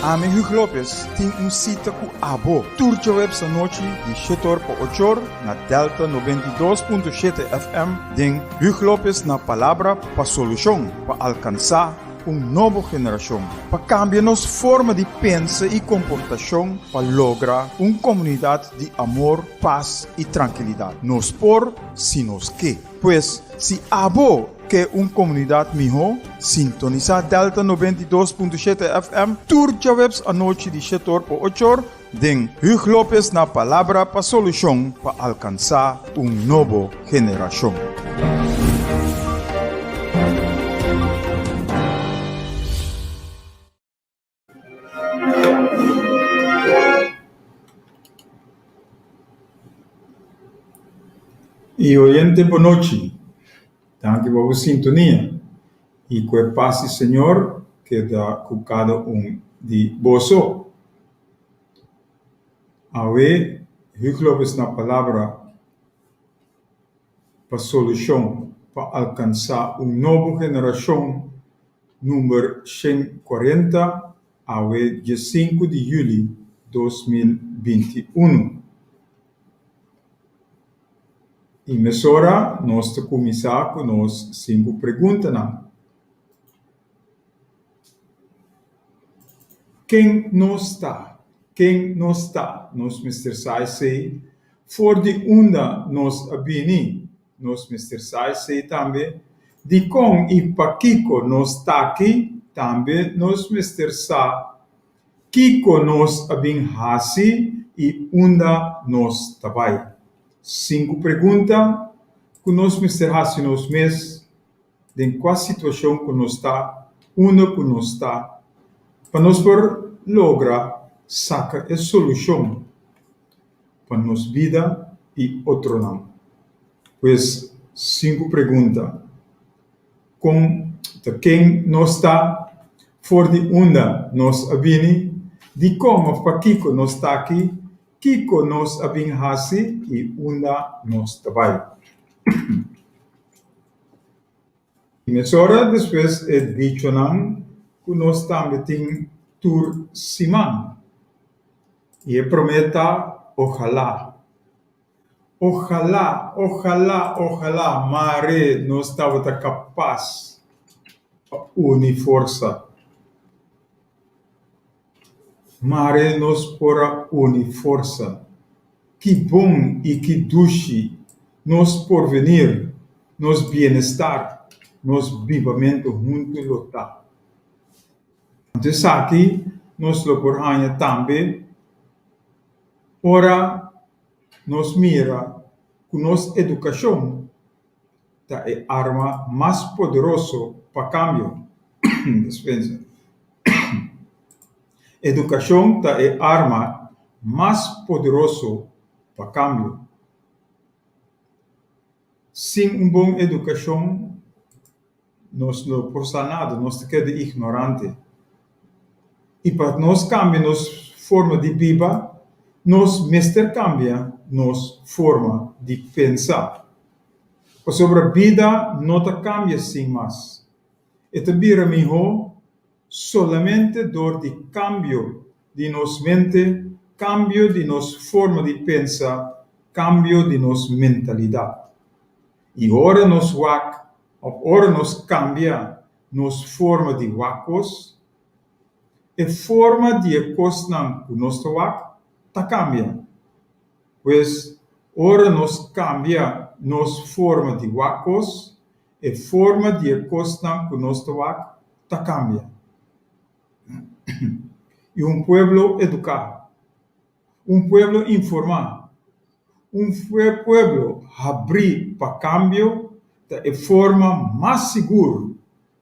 Ami Hugo Lopez tin un sita ku abo tur djaweps anochi di shetor pa ochor na Delta 92.7 FM den Hugo Lopez na Palabra pa Solushon pa alkansá un nobo generashon, pa kambia nos forma di pensa i komportashon pa logra un komunidat di amor, pas i trankilidat. Nos por si nos ke. Pues, si abo ke un komunidat mihó, sintonisá Delta 92.7 FM tur djaweps anochi di shetor pa ochor den Huug Lopez na Palabra pa Solushon pa alkansá un nobo generashon. Y oyente bonochi, danki pa bo sintonia y cu e paz di Señor keda cu cada un di boso. Awe Huug Lopez na palabra pa solushon pa alkansá un nobo generashon number 140 awe 15 di yüli 2021. I mesora nos ta kuminsá ku nos sinku preguntanan. Ken nos ta? Ken nos ta? Nos mester sa esei. For di unda nos a bini? Nos mester sa esei tambe. Dikon i pakiko nos ta aki? Tambe nos mester sa kiko nos a bin hasi i unda nos ta bai. Sinku pregunta ku nos mester hasi nos mes den kua situashon ku nos ta, unda ku nos ta, pa nos por logra saka e solushon pa nos bida i otronan. Pues, sinku pregunta, Kon ta ken nos ta? For di unda nos a bini? Dikon òf pakiko nos ta aki? Kiko nos a bin hasi i unda nos ta bai? I mesora despues e dichonan ku nos tambe tin tur siman. I e promé ta, Ojalá. Ojalá, ojalá, ojalá mare nos tabata kapas pa uni forsa. Mare nos por a uni forsa. Ki bon i ki dushi nos porvenir, nos bienestar, nos bibamentu huntu lo ta. Anto esaki nos lo por haña tambe ora nos mira ku nos edukashon ta e arma mas poderoso pa kambio. Dispensa. Edukashon ta e arma mas poderoso pa kambio. Sin un bon edukashon nos no por sa nada, nos ta keda ignorante. I pa nos kambia nos forma di biba, nos mester kambia nos forma di pensa. Pasobra bida no ta kambia sin mas. E ta bira mihó solamente dor di kambio di nos mente, kambio di nos forma di pensa, kambio di nos mentalidat. I ora nos wak òf ora nos kambia nos forma di wak kos, e forma di e kosnan ku nos ta wak ta kambia. Pues, ora nos kambia nos forma di wak kos, e forma di e kosnan ku nos ta wak ta kambia. I un pueblo eduká, un pueblo informá, un pueblo habrí pa kambio ta e forma mas sigur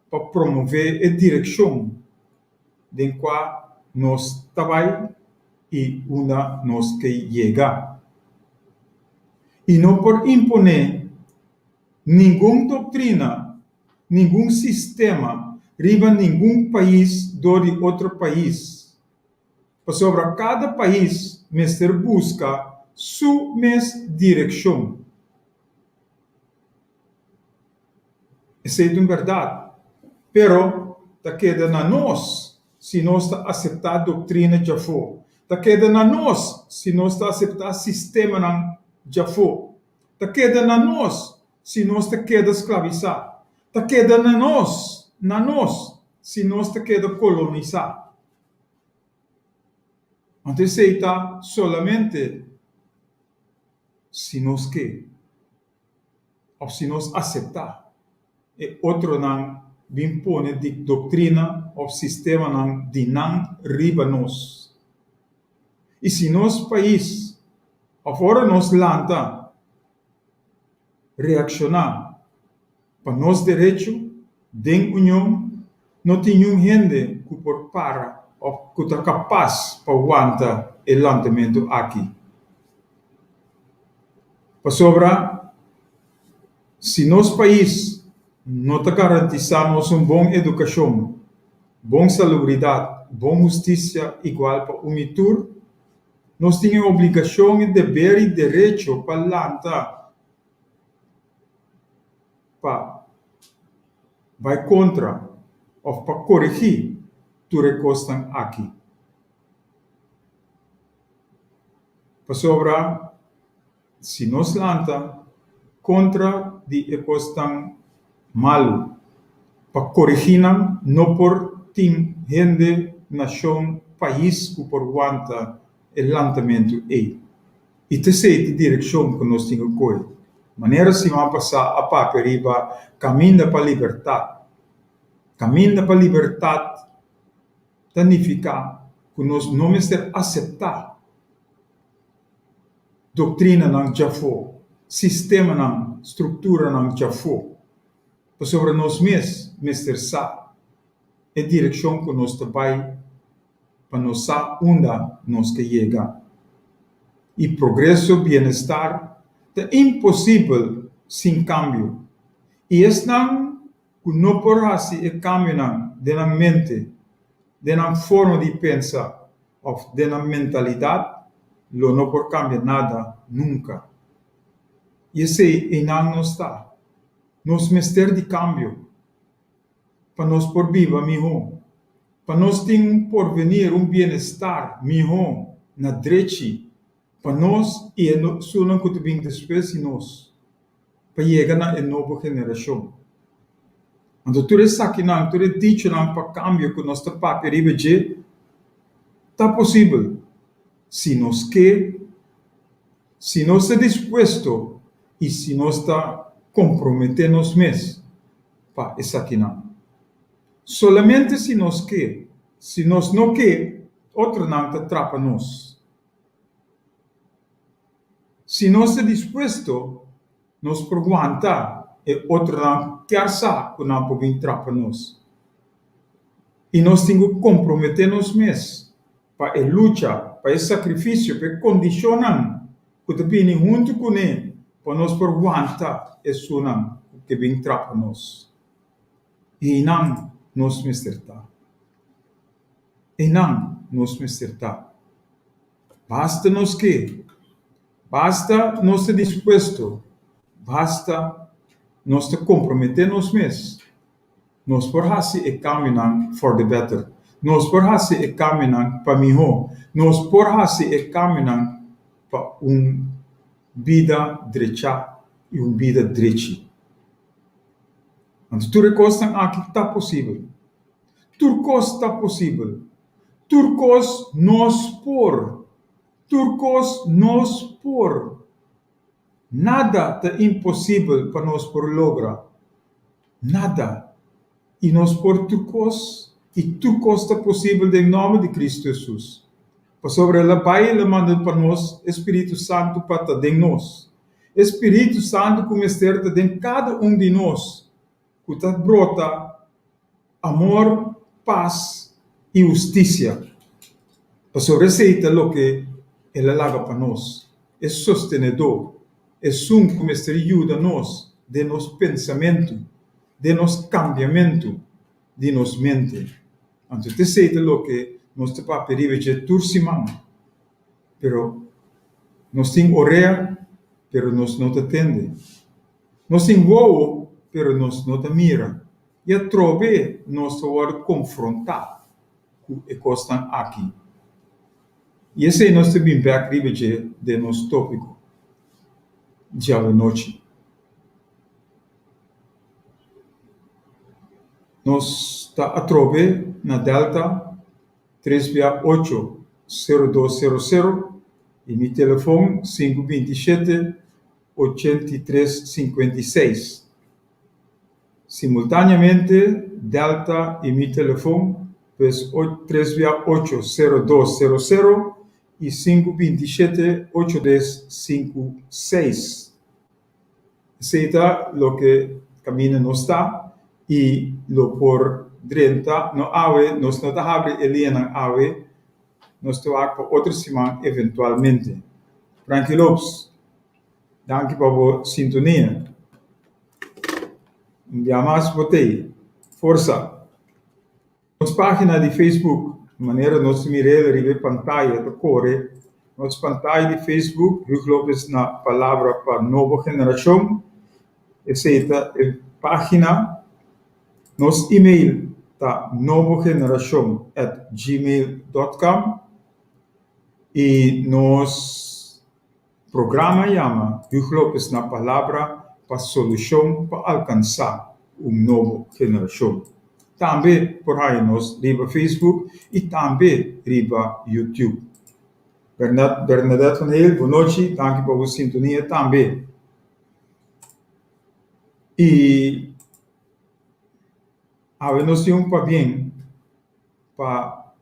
pa promové e direkshon den kua nos ta bai i unda nos ke yega. I no por imponé ningun doktrina, ningun sistema riba ningun pais dor di otro pais, pasobra kada pais mester buska su mes direkshon. Esei ta un bèrdat, pero ta keda na nos. si nos ta aseptá doktrina djafó. Ta keda na nos si nos ta aseptá sistemanan djafó. Ta keda na nos si nos ta keda sklabisá. Ta keda na nos, na nos, si nos ta keda kolonisá. Anto esei ta solamente si nos ke òf si nos aseptá e otronan bin pone di doktrina òf sistemanan di nan riba nos. I si nos pais òf ora nos lanta reakshoná pa nos derecho den union, no tin niun hende ku por para òf ku ta kapas pa wanta e lantamentu aki. Pasobra si nos pais no ta garantisá nos un bon edukashon, bon salubridat, bon hustisia igual pa un i tur, nos tin e obligashon, e deber i derecho pa lanta pa bai kontra òf pa koregí tur e kosnan aki. Pasobra si nos lanta kontra di e kosnan malu pa koregí nan, no por tin hende, nashon, pais ku por wanta e lantamentu ei. I ta esei ta direkshon ku nos tin ku kohe. Manera siman pasá a papia riba Kaminda pa Libertat. Kaminda pa Libertat ta nifiká ku nos no mester aseptá doktrinanan djafó, sistemanan, strukturanan djafó, pasobra nos mes mester sa e direkshon ku nos ta bai pa nos sa unda nos ke yega. I progreso, bienestar, ta imposibel sin kambio. I esnan ku no por hasi e kambionan den nan mente, den nan forma di pensa òf den nan mentalidat, lo no por kambia nada nunka. I esei einan nos ta. Nos mester di kambio. pa nos por biba mihó, pa nos tin un porvenir, un bienestar mihó na drechi pa nos i e esunnan ku ta bin despues di nos, pa yega na e nobo generashon. Anto tur esakinan, tur e dichonan pa kambio ku nos ta papia riba dje, ta posibel si nos ke, si nos ta dispuesto i si nos ta komprometé nos mes pa esakinan. Solamente si nos ke, si nos no ke, otronan ta trapa nos. Si nos ta dispuesto, nos por wanta e otronan kier sa ku nan por bin trapa nos. I nos tin ku komprometé nos mes pa e lucha, pa e sakrifisio, pa e kondishonnan ku ta bini huntu kuné pa nos por wanta esunnan ku ke bin trapa nos. Einan nos mester ta. Einan nos mester ta. Basta nos ke, basta nos ta dispuesto, basta nos ta komprometé nos mes. Nos por hasi e kambionan for the better. Nos por hasi e kambionan pa mihó. Nos por hasi e kambionan pa un bida drechá i un bida drechi. Anto tur e kosnan aki ta posibel. Tur kos ta posibel. Tur kos nos por. Tur kos nos por. Nada ta imposibel pa nos por logra. Nada. I nos por tur kos, i tur kos ta posibel den nòmber di Kristu Hesus. Pasobra el a bai i el a manda pa nos e Spiritu Santu pa ta den nos. E Spiritu Santu ku mester ta den kada un di nos, ku ta brota amor, pas i hustisia. Pasobra esei ta loke el a laga pa nos, e sostenedó, esun ku mester yuda nos den nos pensamentu, den nos kambiamentu di nos mente. Anto t'esei ta loke nos ta papia riba dje tur siman. Pero nos tin orea, pero nos no ta tende. Nos tin wowo, pero nos no ta mira. I atrobe nos ta wòrdu konfrontá. ku e kosnan aki. I esei nos ta bin bèk riba dje den nos tópiko djawe nochi. Nos ta atrobe na Delta tres bia ocho sero dos sero sero i mi telefon sinku 27 83 56. Simultáneamente Delta i mi telefon pues tres bia ocho sero dos sero sero i sinku 27 83 56. Esei ta loke kaminda nos ta i lo por drenta no awe, nos no ta habri e liñanan awe, nos ta wak pa otro siman eventualmente. Frankie Lopes, danki pa bo sintonia. Un bia mas bo t'ei. Forsa! Nos página di Facebook, manera nos mir'el riba e pantaya ta kore, nos pantaya di Facebook, Huug Lopez na Palabra pa Nobo Generashon, esei ta e página. Nos email ta nobogenerashon@gmail.com i nos Programa yama Huug Lopez na palabra pa solushon pa alkansá un nobo generashon. Tambe por haña nos riba Facebook i tambe riba YouTube. Bernadette van Heel, bonochi, danki pa bo sintonia tambe. I awe nos tin un pabien pa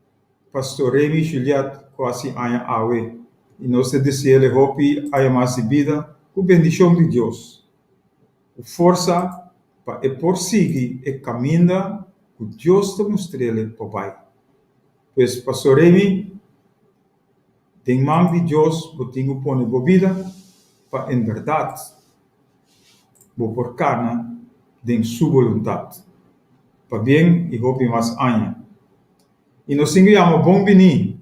Pastor Remy Juliet ku hasi aña awe i nos ta dese'le hopi aña mas di bida ku bendishon di Dios, ku forsa pa e por sigui e kaminda ku Dios ta mustr'ele pa bai. Pues Pastor Remy, den man di Dios bo tin ku pone bo bida pa en bèrdat bo por kana den su boluntat. Pabien i hopi mas aña. I nos tin ku yama bon biní.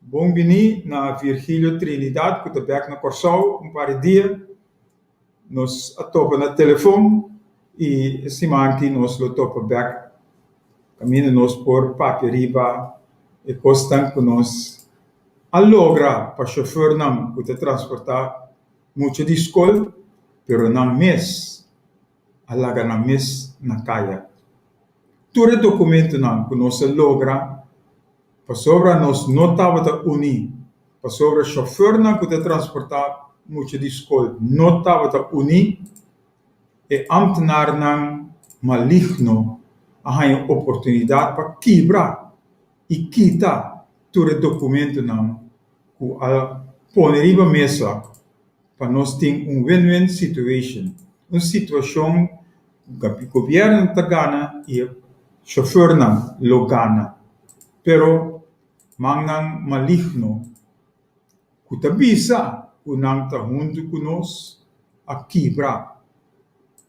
Bon biní na Virgilio Trinidad ku ta bèk na Kòrsou un par di dia. Nos a topa na telefon i e siman aki nos lo topa bèk kaminda nos por papia riba e kosnan ku nos a logra pa shofèrnan ku ta transportá mucha di skol pero nan mes a laga nan mes na kaya. Tur e dokumentonan ku nos a logra pasobra nos no tabata uní, pasobra shofèrnan ku ta transportá mucha di skol no tabata uní, e ámtenarnan maligno a haña oportunidat pa kibra i kita tur e dokumentonan ku a pone riba mesa pa nos tin un win-win situation, un situashon ku gobièrnu ta gana i e shofèrnan lo gana. Pero mannan maligno ku ta bisa ku nan ta huntu ku nos a kibra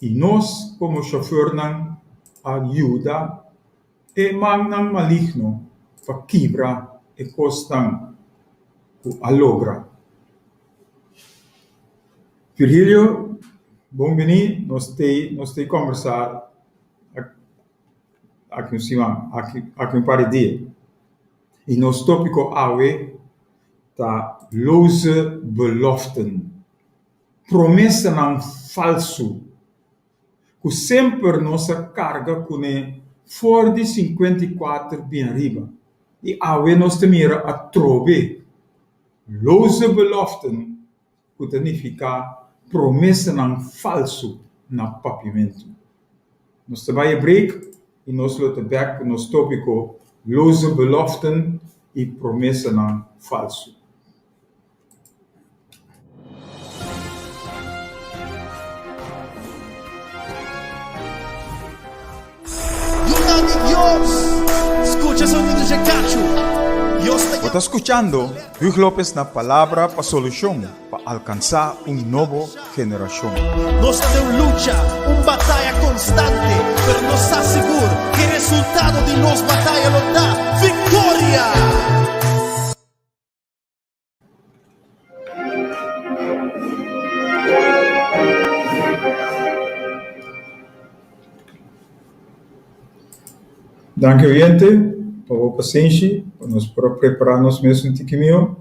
i nos komo shofèrnan a yuda e mannan maligno pa kibra e kosnan ku a logra. Virgilio, bon bini, nos t'ei nos t'ei kombersá aki un siman, aki un par di dia. I nos tópiko awe ta loze beloften, promesanan falsu ku semper nos a karga kuné for di 54 bin ariba i awe nos ta mira atrobe loze beloften ku ta nifiká promesanan falsu na papiamentu. Nos ta bai e break i nos lo ta bèk ku nos tópiko loze beloften i promesanan falsu. Yunan di Dios, skucha sonido dje kachu. Dios ta Bo ta skuchando Huug Lopez na Palabra pa Solushon pa alkansá un nobo generashon. Nos ta den un lucha, un bataya konstante, pero nos sa sigur ku e resultado di nos bataya lo ta viktoria! Danki oyente. pa bo pasenshi, pa nos por a prepará nos mes un tiki mihó.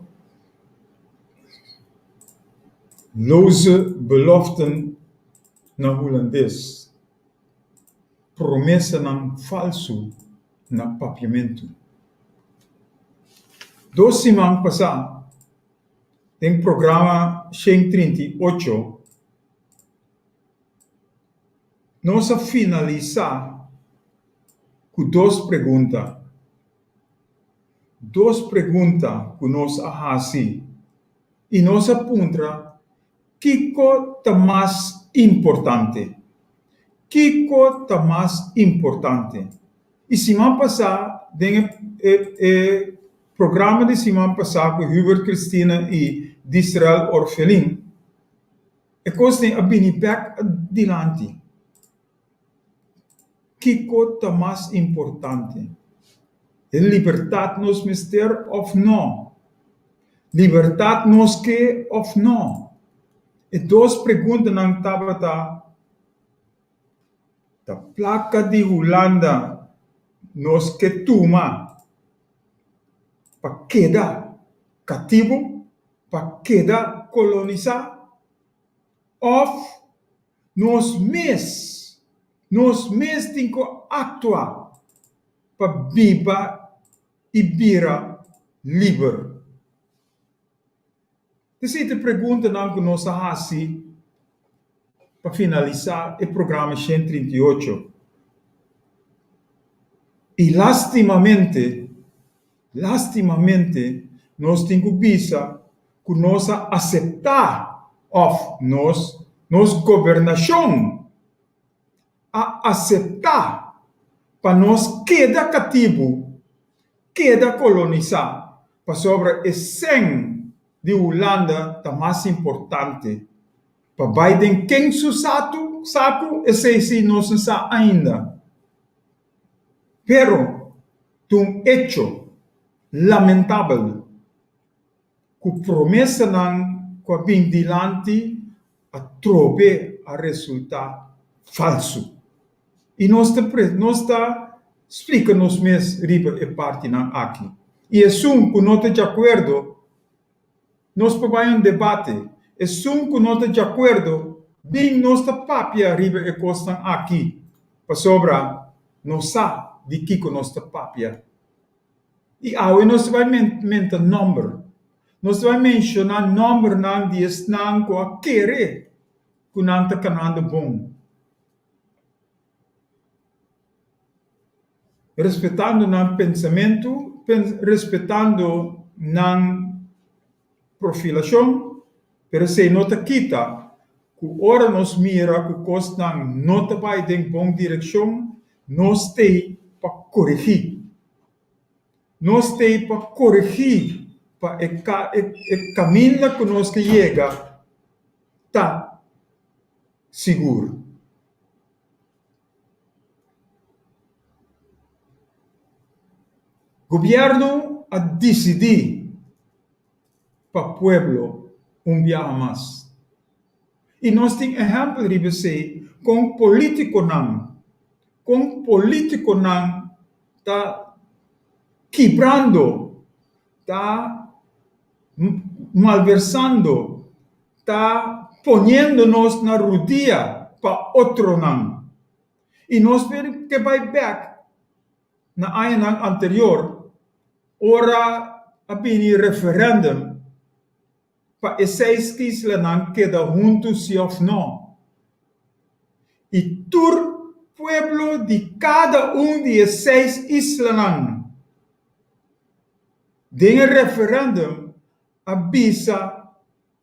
Loze beloften na hulandes, promesanan falsu na papiamentu. Dos siman pasá den programa 138 nos a finalisá ku dos pregunta. Dos pregunta ku nos a hasi i nos a puntra kiko ta mas importante? Kiko ta mas importante? I siman pasá den e e programa di siman pasá ku Hubert Cristina i Disrael Orfelin e kosnan a bini bèk dilanti. Kiko ta mas importante? E libertat nos mester òf nò? Libertat nos ke òf nò? E dos preguntanan tabata, Ta plaka di Hulanda nos ke tuma pa keda katibu, pa keda kolonisá òf Nos mes, nos mes tin ku aktua pa biba i bira liber. Esei ta e preguntanan ku nos a hasi pa finalisá e programa 138. I lastimamente, lastimamente nos tin ku bisa ku nos a aseptá òf nos nos gobernashon a aseptá pa nos keda katibu, keda kolonisá, pasobra e sèn di Hulanda ta mas importante. Pa bai den ken su satu saku esei sí nos no sa ainda. Pero ta un echo lamentabel. Ku promesanan ku a bin dilanti atrobe a resultá falsu. I nos ta nos ta splika nos mes riba e partinan aki. I esun ku no ta djakuerdo, nos por bai un debate. Esun ku no ta djakuerdo, bin nos ta papia riba e kosnan aki, pasobra nos sa di kiko nos ta papia. I awe nos ta bai menta nòmber. Nos ta bai menshoná nòmbernan di esnan ku a kere ku nan ta kanando bon, respetando nan pensamentu, respetando nan profilashon, pero esei no ta kita ku ora nos mira ku kosnan no ta bai den bon direkshon, nos t'ei pa koregí. Nos t'ei pa koregí pa e e kaminda ku nos ke yega ta sigur. Gobièrnu a disidí pa pueblo un biaha mas. I nos tin ehèmpel riba esei kon polítikonan, kon polítikonan ta kibrando, ta malversando, ta poniendo nos na rudia pa otronan. I nos ke bai bèk na añanan anterior ora a bini referèndum pa e seis islanan keda huntu si òf nò. I tur pueblo di kada un di e seis islanan den e referèndum a bisa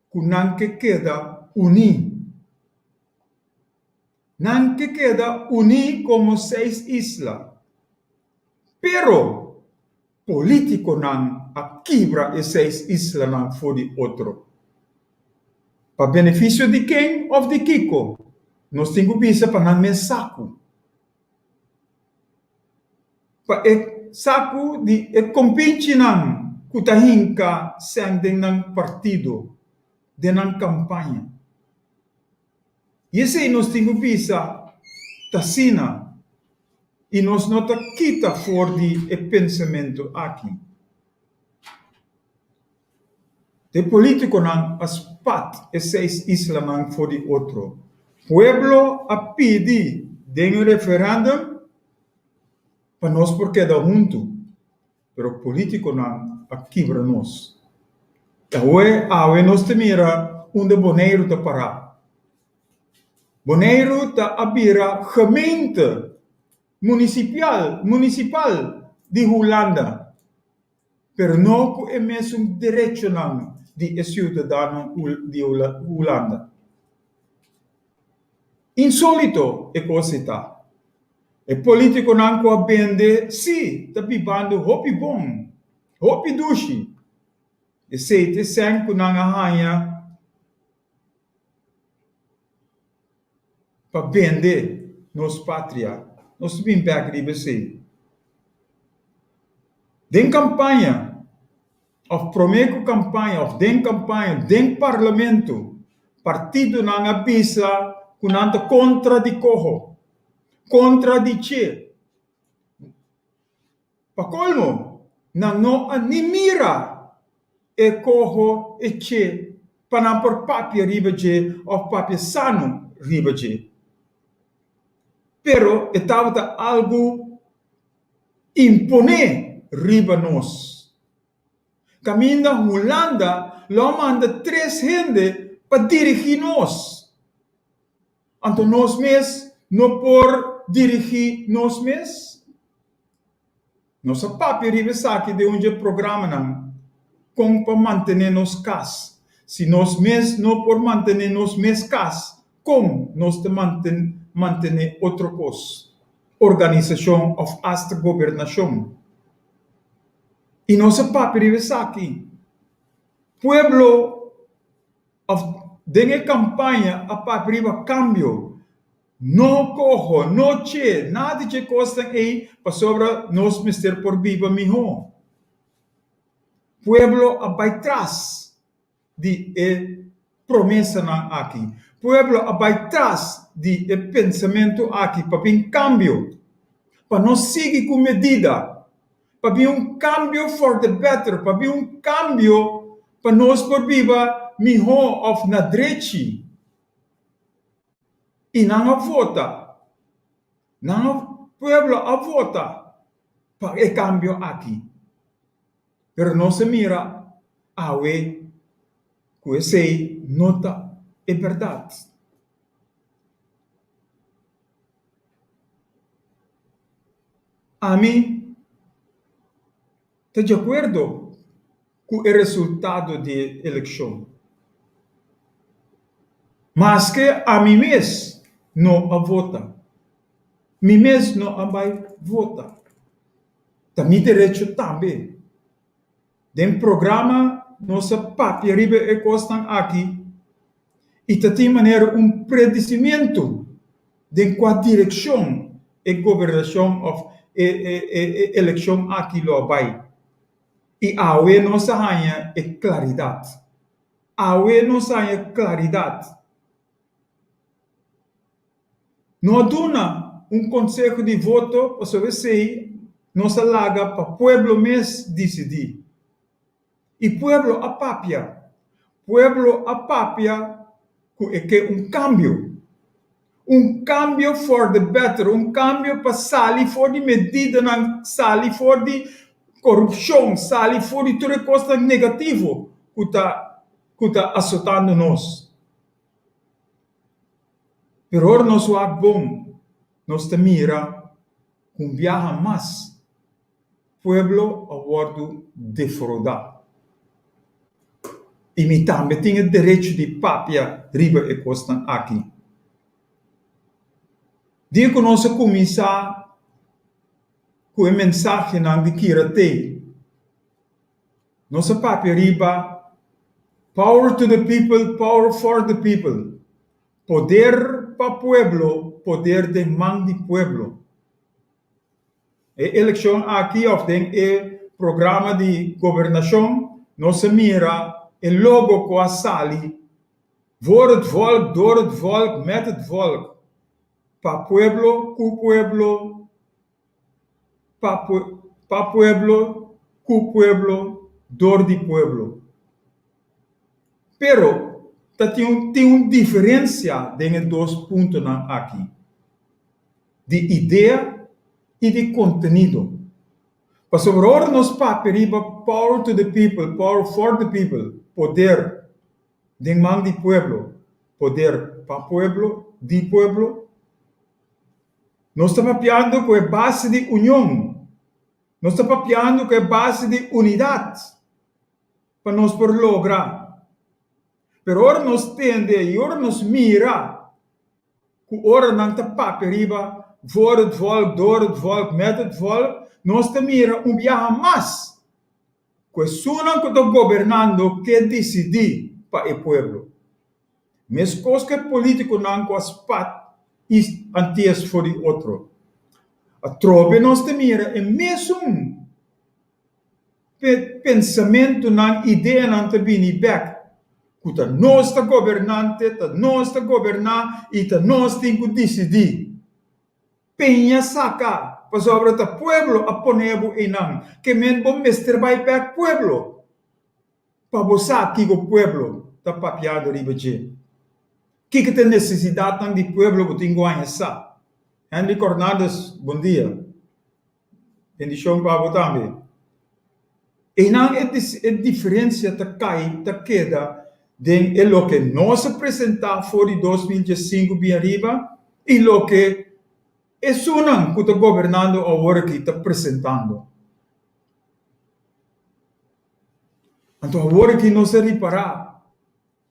ku nan ke keda uní. Nan ke keda uní komo seis isla. Pero polítikonan a kibra e seis islanan for di otro. Pa benefisio di ken òf di kiko? Nos tin ku bisa pa nan mes saku. Pa e saku di e kompinchinan ku ta hinka sèn den nan partido, den nan kampaña. I esei nos tin ku bisa ta asina. I nos no ta kita for di e pensamentu aki. E polítikonan a spat e seis islanan for di otro. Pueblo a pidi den un referèndum pa nos por keda huntu, pero polítikonan a kibra nos. Awe awe nos ta mira unda Boneiru ta pará. Boneiru ta a bira gemeente munisipial, munisipal, di Hulanda, pero no ku e mesun derechonan di e siudadano di Hulanda. Insólito e kos ei ta. E polítikonan ku a bende sí ta bibando hopi bon, hopi dushi. Esei ta e sèn ku nan a haña Pa bende nos patria. Nos ta bin bek riba esei. Den kampaña òf promé ku kampaña òf den kampaña, den parlamento, partidonan a bisa ku nan ta kontra di koho, kontra di che. Pa kolmo, nan no a ni mira e koho e che pa nan por papia riba dje òf papia sano riba dje. Pero e tabata algu imponé riba nos. Kaminda Hulanda lo a manda tres hende pa dirigí nos. Anto nos mes no por dirigí nos mes? Nos a papia riba esaki den un dje programanan, Kon pa mantené nos kas. Si nos mes no por mantené nos mes kas, kon nos ta mantené otro kos, organisashon òf asta gobernashon? I nos a papia riba esaki. Pueblo Of den e campaña a papia riba cambio. No coho, no che, nada di dje cosnan ey pasobra nos mester por biba miho. Pueblo a bay tras di e promesanan aki. Pueblo a bay tras di e pensamento aki pa bin cambio, pa no sigui cu medida. Pa bin un kambio for the better, pa bin un kambio pa nos por biba mihó òf na drechi. I nan a vota, nan a, pueblo a vota pa e kambio aki. Pero nos a mira awe ku esei no ta e bèrdat. Ami ta di akuerdo ku e resultado di e elekshon, maske ami mes no a vota. Mi mes no a bai vota. Ta mi derecho tambe. Den programa nos a papia riba e kosnan aki i ta tin manera un predisimiento den kua direkshon e gobernashon òf e e elekshon aki lo a bai. I awe nos a haña e klaridat. Awe nos a haña klaridat. No a duna un konseho di voto pasobra esei nos a laga pa pueblo mes disidí. I pueblo a papia. Pueblo a papia ku e ke un kambio. Un kambio for the better, un kambio pa sali for di medidanan, sali for di korupshon, sali for di tur e kosnan negativo ku ta ku ta asotando nos. Pero ora nos wak bon, nos ta mira ku un biaha mas pueblo a wòrdu defroudá. I mi tambe tin e derecho di papia riba e kosnan aki. Dia ku nos a kuminsá ku e mensahenan di Kira Tei, Nos a papia riba Power to the people, power for the people, Poder pa pueblo, poder den man di pueblo. E elekshon aki òf den e programa di gobernashon nos a mira e logo ku a sali Voor het volk, door het volk, met het volk, Pa pueblo, ku pueblo. Pa pa pueblo, ku pueblo, dor di pueblo. Pero ta tin un tin un diferensia den e dos puntonan aki, di idea i di kontenido. Pasobra ora nos papia riba power to the people, power for the people, poder den man di pueblo, poder pa pueblo, di pueblo, nos ta papiando ku e base di union, nos ta papiando ku e base di unidat pa nos por logra. Pero ora nos tende i ora nos mira ku ora nan ta papia riba voor het volk, door het volk, met het volk, nos ta mira un biaha mas ku esunnan ku ta gobernando ke disidí pa e pueblo. Meskos ku e polítikonan ku a spat i antes for di otro. Atrobe nos ta mira e mesun pensamentunan, ideanan ta bini bèk ku ta nos ta gobernante, ta nos ta goberná i ta nos tin ku disidí. Peña saka, pasobra ta pueblo a pone bo einan, ke men bo mester bai bèk pueblo pa bo sa kiko pueblo ta papiando riba dje. Kiko ta e nesesidatnan di pueblo bo tin ku haña sa. Henry Cornades, bon dia. Bendishon pa bo tambe. Einan e diferensia ta kai, ta keda den e loke nos a presentá for di 2015 bin ariba i loke esunnan ku ta gobernando awor aki ta presentando. Anto awor aki nos a ripará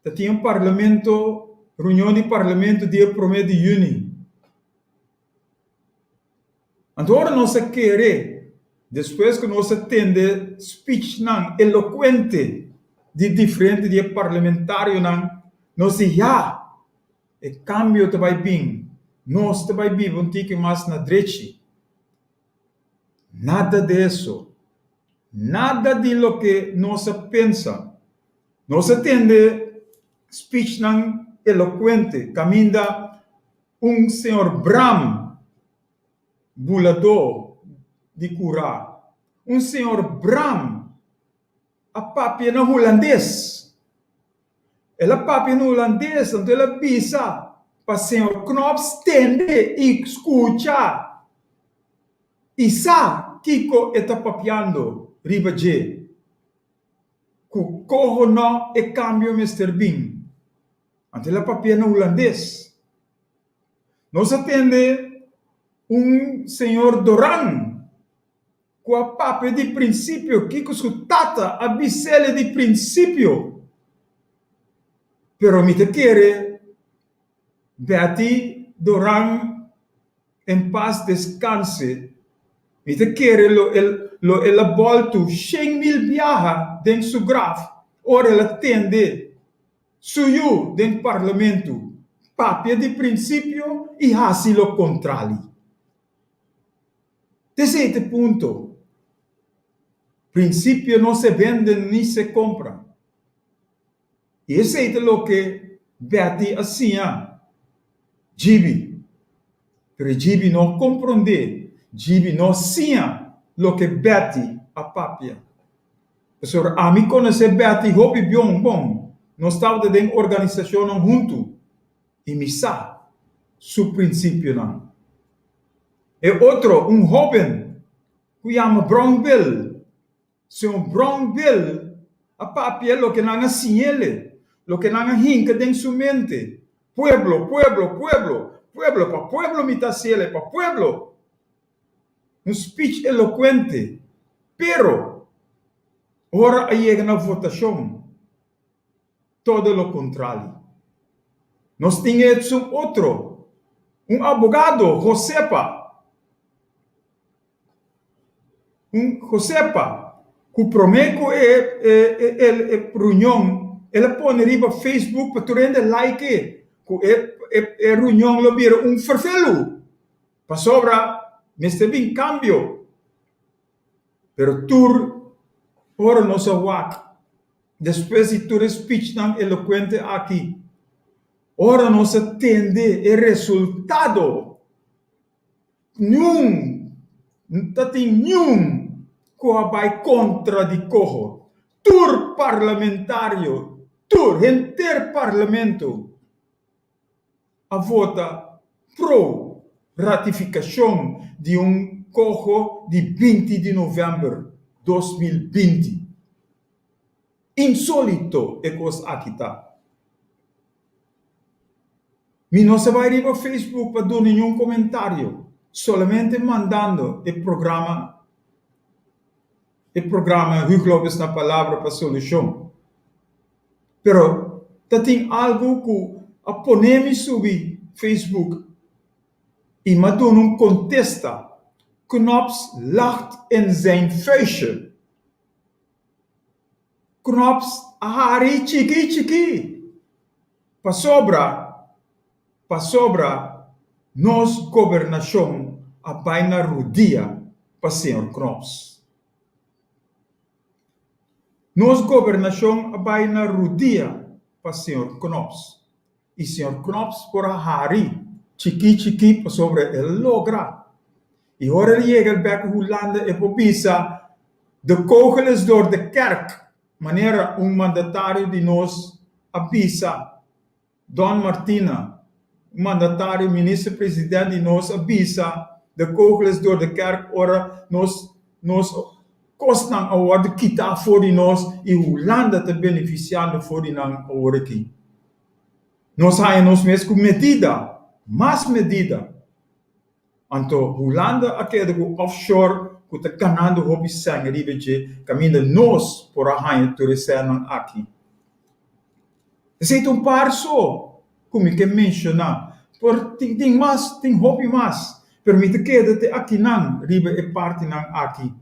ta tin un parlamento, reunion di parlamento dia promé di yüni. Anto ora nos a kere, despues ku nos a tende speechnan elokuente di diferente di e parlamentarionan, nos di ya, e kambio ta bai bin, nos ta bai biba un tiki mas na drechi. Nada de eso. Nada di loke nos a pensa. Nos a tende speechnan elokuente kaminda Un señor Bram, buladó di kurá. Un señor Bram a papia na hulandes. El a papia na hulandes, anto el a bisa pa señor Knops tende i skucha i sa kiko e ta papiando riba dje. Ku koho no e kambio mester bin. Anto el a papia na hulandes. Nos a tende un señor Doran ku a papia di prinsipio kiko su tata a bis'el di prinsipio. Pero mi ta kere Betty Doran en pas deskanse. Mi ta kere lo el lo el a boltu 100.000 biaha den su graf ora el a tende Su yu den parlamento papia di prinsipio i hasi lo kontrali. T'esei t'e punto. Prinsipio no se bende ni se kompra. I esei ta loke Betty a siña Djibi. Pero Djibi no komprondé, Djibi no siña loke Betty a papia. Pasobra ami konosé Betty hopi bion bon, nos tabata den organisashonnan huntu i mi sa su prinsipionan. E otro, un hóben ku yama Brown Bill, Señor Brown Bill a papia loke nan a siñ'ele, loke nan a hinka den su mente, Pueblo, pueblo, pueblo, pueblo, pa pueblo mi ta hasiele, pa pueblo! Un speech elocuente, pero ora a yega na votacion, todo lo contrali. Nos tin esun otro, un abogado, Josepa, un Josepa, cu prome cu e e e reunion, el a pone riba Facebook pa tur hende like cu e e reunion lo bira un fervelu. Pasobra mester bin kambio. Pero tur ora nos a wak despues di tur e speechnan elokuente aki, ora nos a tende e resultado, niun. N ta tin niun ku a bai kontra di koho. Tur parlamentario, tur, henter parlamento a vota pro ratifikashon di un koho di 20 di novèmber 2020. Insólito e kos aki ta. Mi no sa bai riba Facebook pa duna niun komentario, solamente mandando e programa e programa Huug Lopez na Palabra pa Solushon. Pero ta tin algu ku a pone mi subi Facebook i m'a duna un kontesta, Knops lacht in zijn vuistje. Knops a hari chikí chikí. Pasobra, pasobra nos gobernashon a bai na rudia pa señor Knops. Nos gobernashon a bai na rudia pa señor Knops. I señor Knops por a hari chikí chikí pasobra el logra. I ora el yega el bek Hulanda e por bisa, De kogel is door de kerk, manera un mandatario di nos a bisa, Don Martina, un mandatario minister president di nos a bisa, de kogel is door de kerk ora nos nos kosnan a wòrdu kitá for di nos i Hulanda ta benefisiando for di nan awor aki. Nos haña nos mes ku medida, mas medida. Anto Hulanda a keda ku offshore ku ta ganando hopi sèn riba dje kaminda nos por a haña tur e sènnan aki. Esei ta un par so ku mi ke menshoná. Por tin tin mas, tin hopi mas, pero mi ta keda te akinan riba e partinan aki.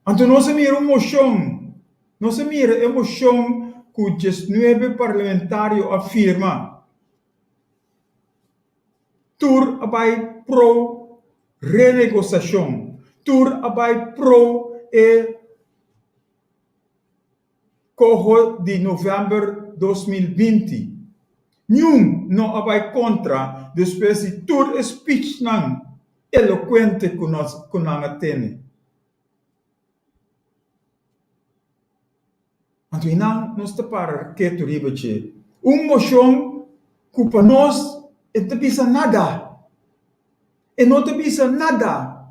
Anto nos a mira un moshon, nos a mira e moshon ku diesnuebe parlamentario a firma. Tur a bai pro renegosiashon, tur a bai pro e koho di novèmber 2020. Niun no a bai kontra despues di tur e spichnan elokuente ku nos ku nan a tene. Anto einan nos ta para ketu riba dje. Un moshon ku pa nos e ta bisa nada. E no ta bisa nada.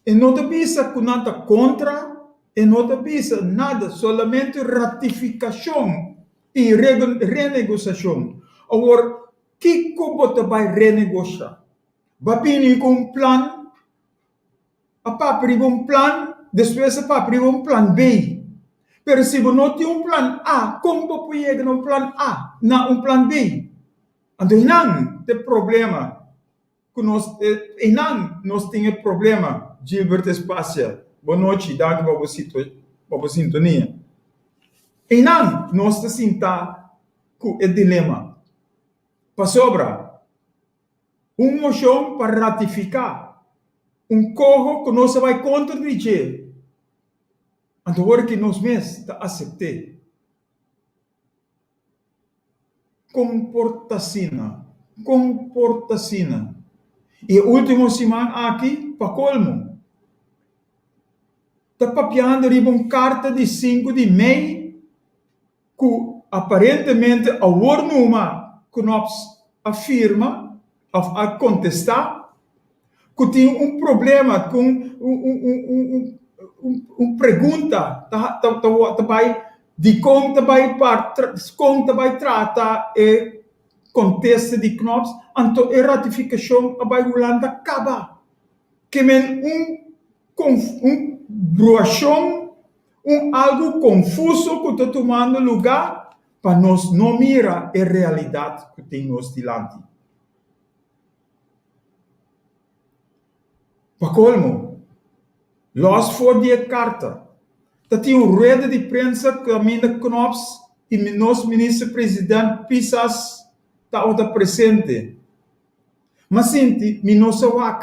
E no ta bisa ku nan ta kontra, e no ta bisa nada, solamente ratifikashon i renegosiashon. Awor, kiko bo ta bai renegosha? Bo a bini ku un plan, a papia riba un plan, despues a papia riba un plan B. Pero si bo no tin un plan A, kon bo por yega na un plan A, na un plan B? Anto einan ta e problema ku nos, einan nos tin e problema, Gilbert Espacia. Bon nochi, danki pa bo pa bo sintonia. Einan nos ta sinta ku e dilema. Pasobra. Un moshon pa ratifiká un koho ku nos a bai kontra di dje, anto ora ki nos mes ta asept'é. Kon por ta asina? Kon por ta asina? I e último siman aki, pa kolmo, ta papiando riba un karta di sinku di mei ku aparentemente awor numa Knops a firma òf a kontestá ku tin un problema ku un pregunta ta bai dikon ta bai kon ta bai trata e kontesta di Knops anto e ratifikashon a bai Hulanda kaba ke men un bruashon Un algu konfuso ku ta tumando lugá pa nos no mira e realidat ku tin nos dilanti. Pa kolmo, lòs for di e karta, ta tin un rueda di prensa kaminda Knops i nos Minister President Pisas tabata presente. M'a sinti mi no sa wak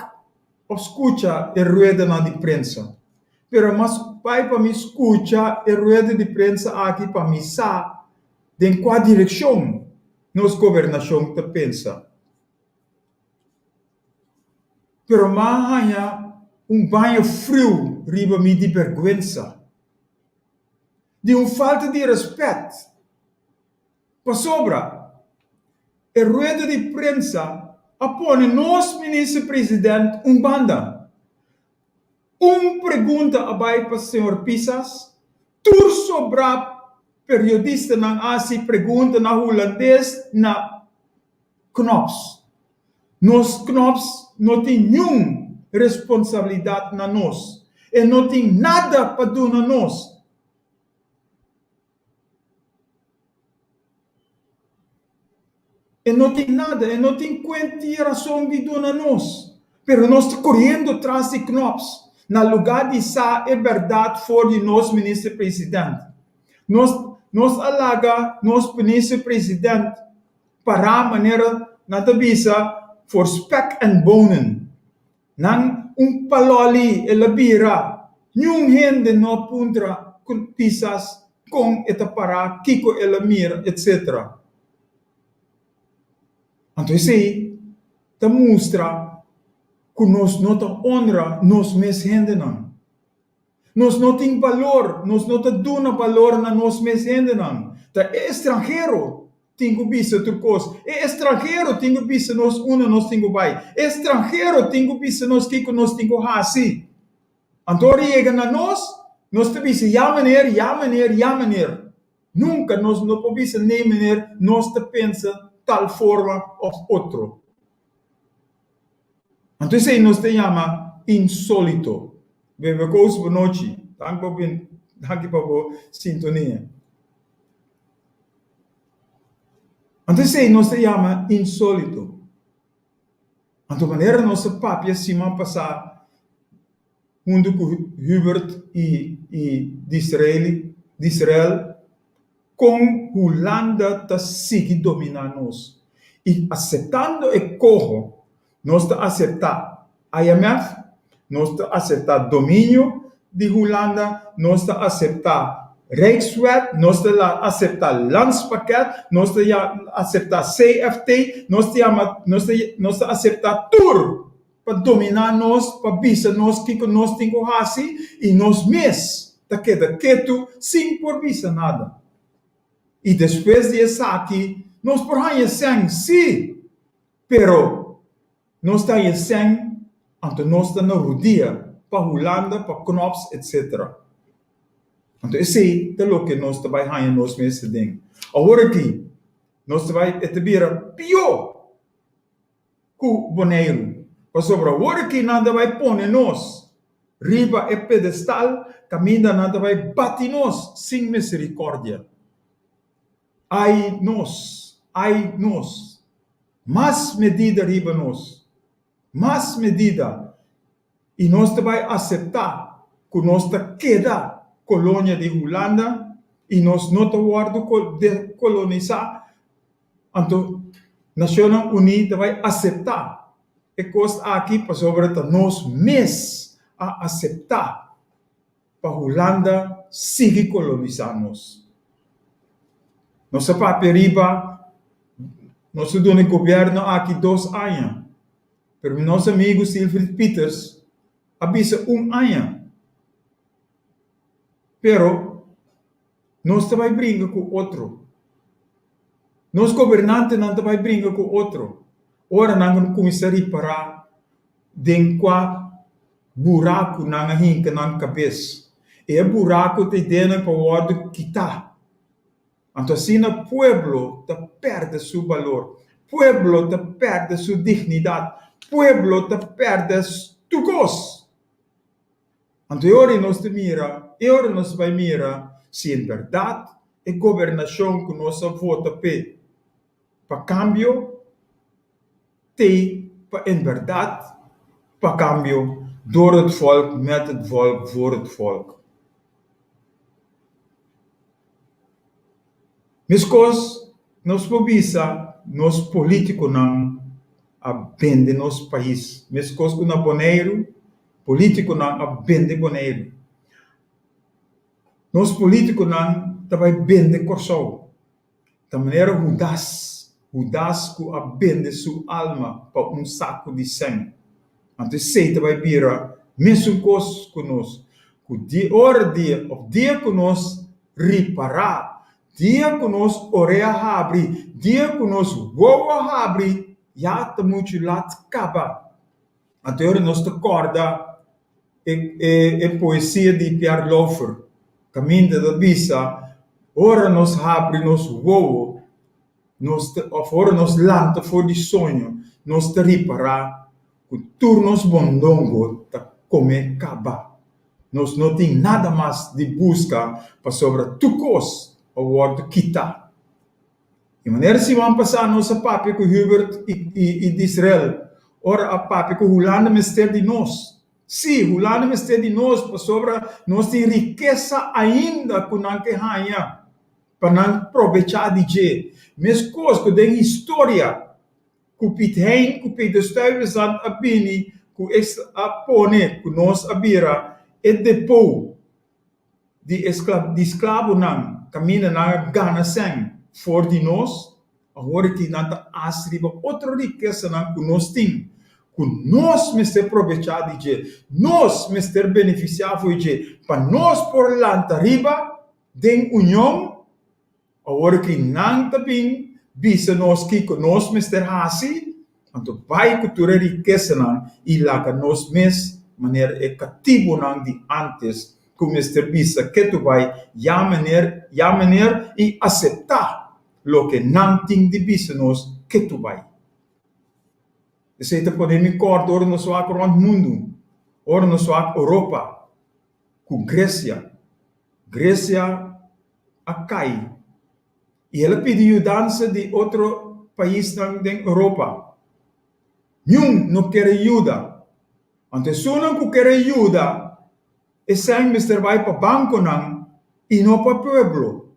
òf skucha e ruedanan di prensa. Pero mas bai pa mi skucha e rueda di prensa aki pa mi sa den kua direkshon nos gobernashon ta pensa. Pero m'a haña un baño friu riba mi di bèrgwensa, di un falta di rèspèt. Pasobra e rueda di prensa a pone nos Minister President un banda. Un pregunta a bai pa señor Pisas, tur sobrá periodistanan a hasi pregunta na hulandes na Knops. Nos Knops no tin niun responsabilidat na nos. E no tin nada pa duna nos. E no tin nada, e no tin kuenti rason di duna nos. Pero nos ta koriendo tras di Knops na lugá di sa e bèrdat for di nos Minister President. Nos nos a laga nos Minister President pará manera nan ta bisa voor spek en bonen. Nan un palòli el a bira, niun hende no a puntra Pisas kon e ta pará, kiko el a mira, etsetera. Anto esei ta mustra ku nos no ta onra nos mes hendenan. Nos no tin balor, nos no ta duna balor na nos mes hendenan. Ta e estranhero tin ku bisa tur kos. E estranhero tin ku bisa nos unda nos tin ku bai. E estranhero tin ku bisa nos kiko nos tin ku hasi. Anto ora e yega na nos, nos ta bisa ya meneer, ya meneer, ya meneer. Nunka nos no por bisa nee meneer, nos ta pensa tal forma òf otro. Anto esei nos ta yama insolito. Bebe kos bo nochi. Danki pa bin, danki pa bo sintonia. Anto esei nos ta yama insolito. Anto manera nos a papia siman pasá huntu ku Hubert i i Disraeli, Disrael, Kon Hulanda ta sigui dominá nos? I aseptando e koho, nos ta aseptá IMF, nos ta aseptá dominio di Hulanda, nos ta aseptá Rijkswet, nos ta aseptá Landspakket, nos ta aseptá CFT, nos ta yama, nos ta nos ta aseptá tur pa dominá nos, pa bisa nos kiko nos tin ku hasi i nos mes ta keda ketu sin por bisa nada. I despues di esaki nos por haña sèn, sí, pero nos ta haña sèn anto nos ta na rudia pa Hulanda, pa Knops, etc. Anto esei ta loke nos ta bai haña nos mes aden. Awor aki nos ta bai, e ta bira pió. ku Boneiru, pasobra awor aki nan ta bai pone nos riba e pedestal kaminda nan ta bai bati nos sin miserikòrdia. Ai nos, ai nos! Mas medida riba nos, mas medida, i nos ta bai aseptá ku nos ta keda kolonia di Hulanda i nos no ta wòrdu dekolonisá. Anto Nacionnan Uní ta bai aseptá e kos aki pasobra ta nos mes a aseptá pa Hulanda sigui kolonisá nos. Nos a papia riba, nos a duna e gobièrnu aki dos aña, pero mi nos amigu Silfried Pieters a bisa un aña. Pero Nos ta bai bringa ku otro. Nos gobernantenan ta bai bringa ku otro ora nan kuminsá ripará den kua buraku nan a hinka nan kabes. I e buraku ta ideanan pa wòrdu kitá. Anto asina pueblo ta pèrdè su balor, pueblo ta pèrdè su dignidat, pueblo ta pèrdè tur kos. Anto e ora nos ta mira, e ora nos bai mira si en berdad e gobernacion cu nos a vota p'e pa cambio t'ey pa en berdad pa cambio door het volk, met het volk, voor het volk. Meskos nos por bisa nos politiconan a bende nos pais, meskos cu na Boneiru Polítikonan a bende Boneiru. Nos polítikonan ta bai bende Kòrsou. Ta manera Hudas, Hudas ku a bende su alma pa un saku di sèn. Anto esei ta bai bira mesun kos ku nos, ku di ora dia òf dia ku nos ripará, dia ku nos orea habri, dia ku nos wowo habri, ya ta muchu lat kaba. Anto e ora nos ta kòrda e e poesia di Pierre Lauffer, kaminda ta bisa, Ora nos habri nos wowo, nos ta òf ora nos lanta for di soño, nos ta ripará ku tur nos bondongo ta kome kaba. Nos no tin nada mas di buska pasobra tur kos a wòrdu kitá. E manera siman pasá nos a papia ku Hubert i i Disrael ora a papia ku Hulanda mester di nos. Sí, Hulanda mester di nos pasobra nos tin rikesa ainda ku nan ke haña pa nan probechá di dje. Meskos ku den historia ku Piet Hein ku Peter Stuyvesant a bini ku a pone ku nos a bira e depó di e di sklabonan kaminda nan a gana sèn for di nos, awor aki nan ta hasi riba otro rikesanan ku nos tin, ku nos mester probechá di dje, nos mester benefisiá for di dje, pa nos por lanta riba den union. Awor ki nan ta bin bisa nos kiko nos mester hasi, anto bai ku tur e rikesanan i laga nos mes manera e katibunan di ántes ku mester bisa ketu bai ya meneer, ya meneer i aseptá loke nan tin di bisa nos ketu bai. Esei ta pone mi kòrda ora nos wak rònt mundu, ora nos wak Europa ku Gresia. Gresia a kai i el a pidi yudansa di otro paisnan den Europa. Niun no kere yuda. Anto esunnan ku kere yuda, esei mester bai pa bankonan i no pa pueblo.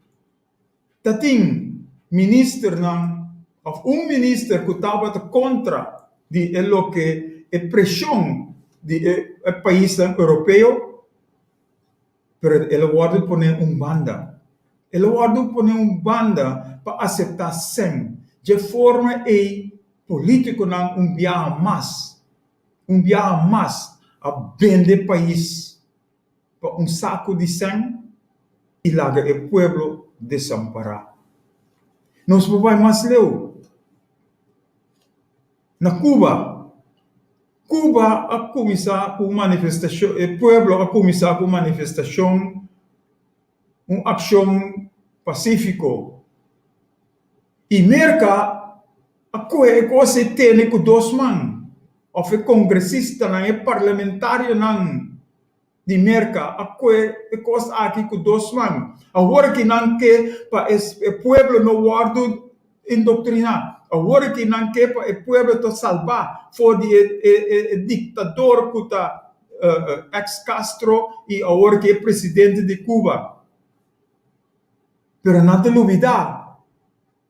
Ta tin ministernan òf un minister ku tabata kontra di e loke e preshon di e paisnan europeo. Pero el a wòrdu poné un banda. El a wòrdu poné un banda pa aseptá sèn. Dje forma ei polítikonan un biaha mas, un biaha mas a bende pais pa un saku di sèn i laga e pueblo desampará. Nos por bai mas leu. Na Cuba, Cuba a cuminsa cu un manifestacion, e pueblo a cuminsa cu un manifestacion, un accion pacifico y Merca a coge e cos ey tene cu dos man, of e congresistanan, e parlamentarionan di Merka a kue e kos aki ku dos man. Awor ki nan ke pa e pueblo no wòrdu indoktriná. Awor ki nan ke pa e pueblo ta salbá for di e diktador ku ta ex Castro i awor ki e presidente di Cuba. Pero nan ta lubidá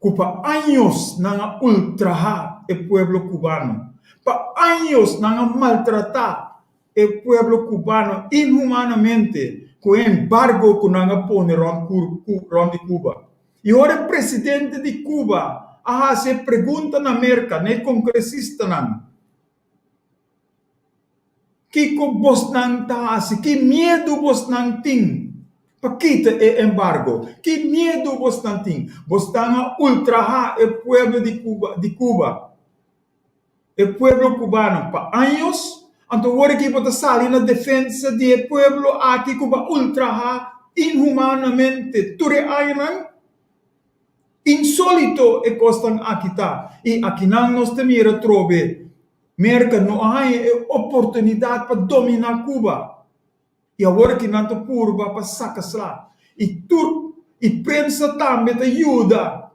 ku pa años nan a ultrahá e pueblo kubano, pa años nan a maltratá e pueblo kubano inhumanamente ku e embargo ku nan a pone rònt rònt di Cuba. I ora e presidente di Cuba a hasi e pregunta na Merka na e kongresistanan, Kiko bosnan ta hasi? Ki miedu bosnan tin pa kita e embargo? Ki miedu bosnan tin? Bosnan a ultrahá e pueblo di Cuba, di Cuba, e pueblo cubano pa años, anto wor aki bo ta sali na defensa di e pueblo aki ku bo a ultrahá inhumanamente tur e añanan? Insólito e kosnan aki ta, i akinan nos ta mira trobe Merka no a haña e oportunidat pa dominá Cuba i awor ki nan ta purba pa saka sla. I tur i prensa tambe ta yuda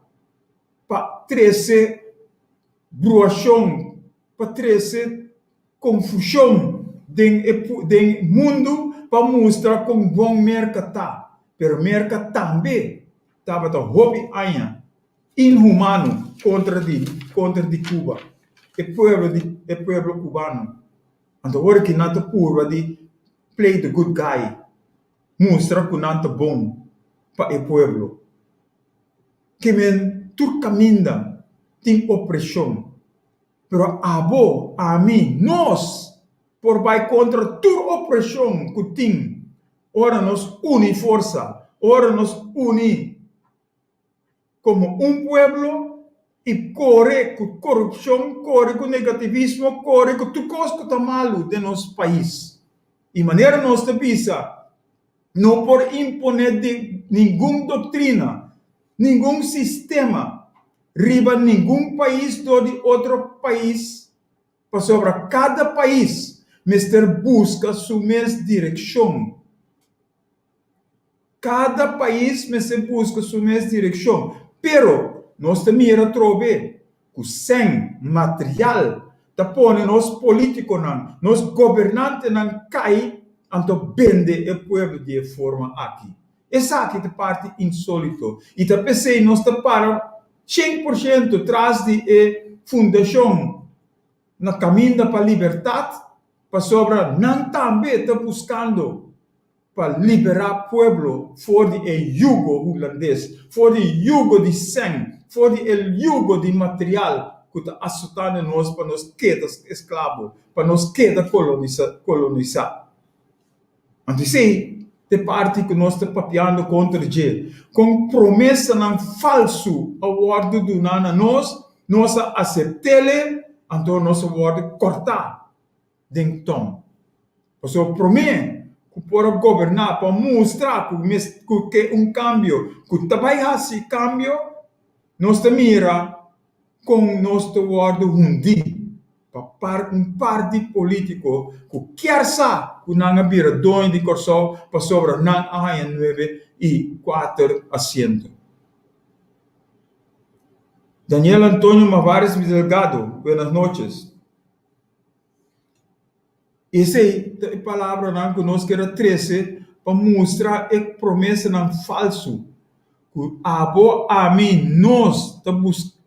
pa trese bruashon, pa trese konfushon den e den mundu pa mustra kon bon Merka ta. Pero Merka tambe tabata hopi aña inhumano kontra di kontra di Cuba, e pueblo di e pueblo cubano. Anto ora ki nan ta purba di play the good guy, mustra ku nan ta bon pa e pueblo. Ke men tur kaminda tin opreshon, pero abo, ami, nos! por bai kontra tur opreshon ku tin ora nos uni forsa, ora nos uni komo un pueblo i kore ku korupshon, kore ku negativismo, kore ku tur kos ku ta malu den nos pais. I manera nos ta bisa, no por imponé di ningun doktrina, ningun sistema riba ningun pais dor di otro pais, pasobra kada pais mester buska su mes direkshon. Kada pais mester buska su mes direkshon, pero nos ta mira atrobe ku sèn material ta pone nos polítikonan, nos gobernantenan kai anto bende e pueblo di e forma aki. Esaki ta parti insólito i ta p'esei nos ta para 100% tras di e fundashon Na kaminda pa libertat, pasobra nan tambe ta buskando pa liberá pueblo for di e yugo hulandes, for di yugo di sèn, for di e yugo di material ku ta asotando nos pa nos keda esklabo, pa nos keda kolonisá. Anto esei ta e parti ku nos ta papiando kontra dje. Kon promesanan falsu a wòrdu duná na nos, nos a asept'el, anto nos a wòrdu kòrtá den tòm. Pasobra promé ku por a goberná pa mustra ku ku ke un kambio, ku ta bai hasi kambio, nos ta mira kon nos ta wòrdu hundí pa par un par di polítiko ku kier sa ku nan a bira doño di Kòrsou pasobra nan a haña nuebe i kuater asiento. Daniel Antonio Mavares Delgado, buenas noches. Esei ta e palabranan ku nos kier a trese pa mustra e promesanan falsu ku abo, ami, nos ta bus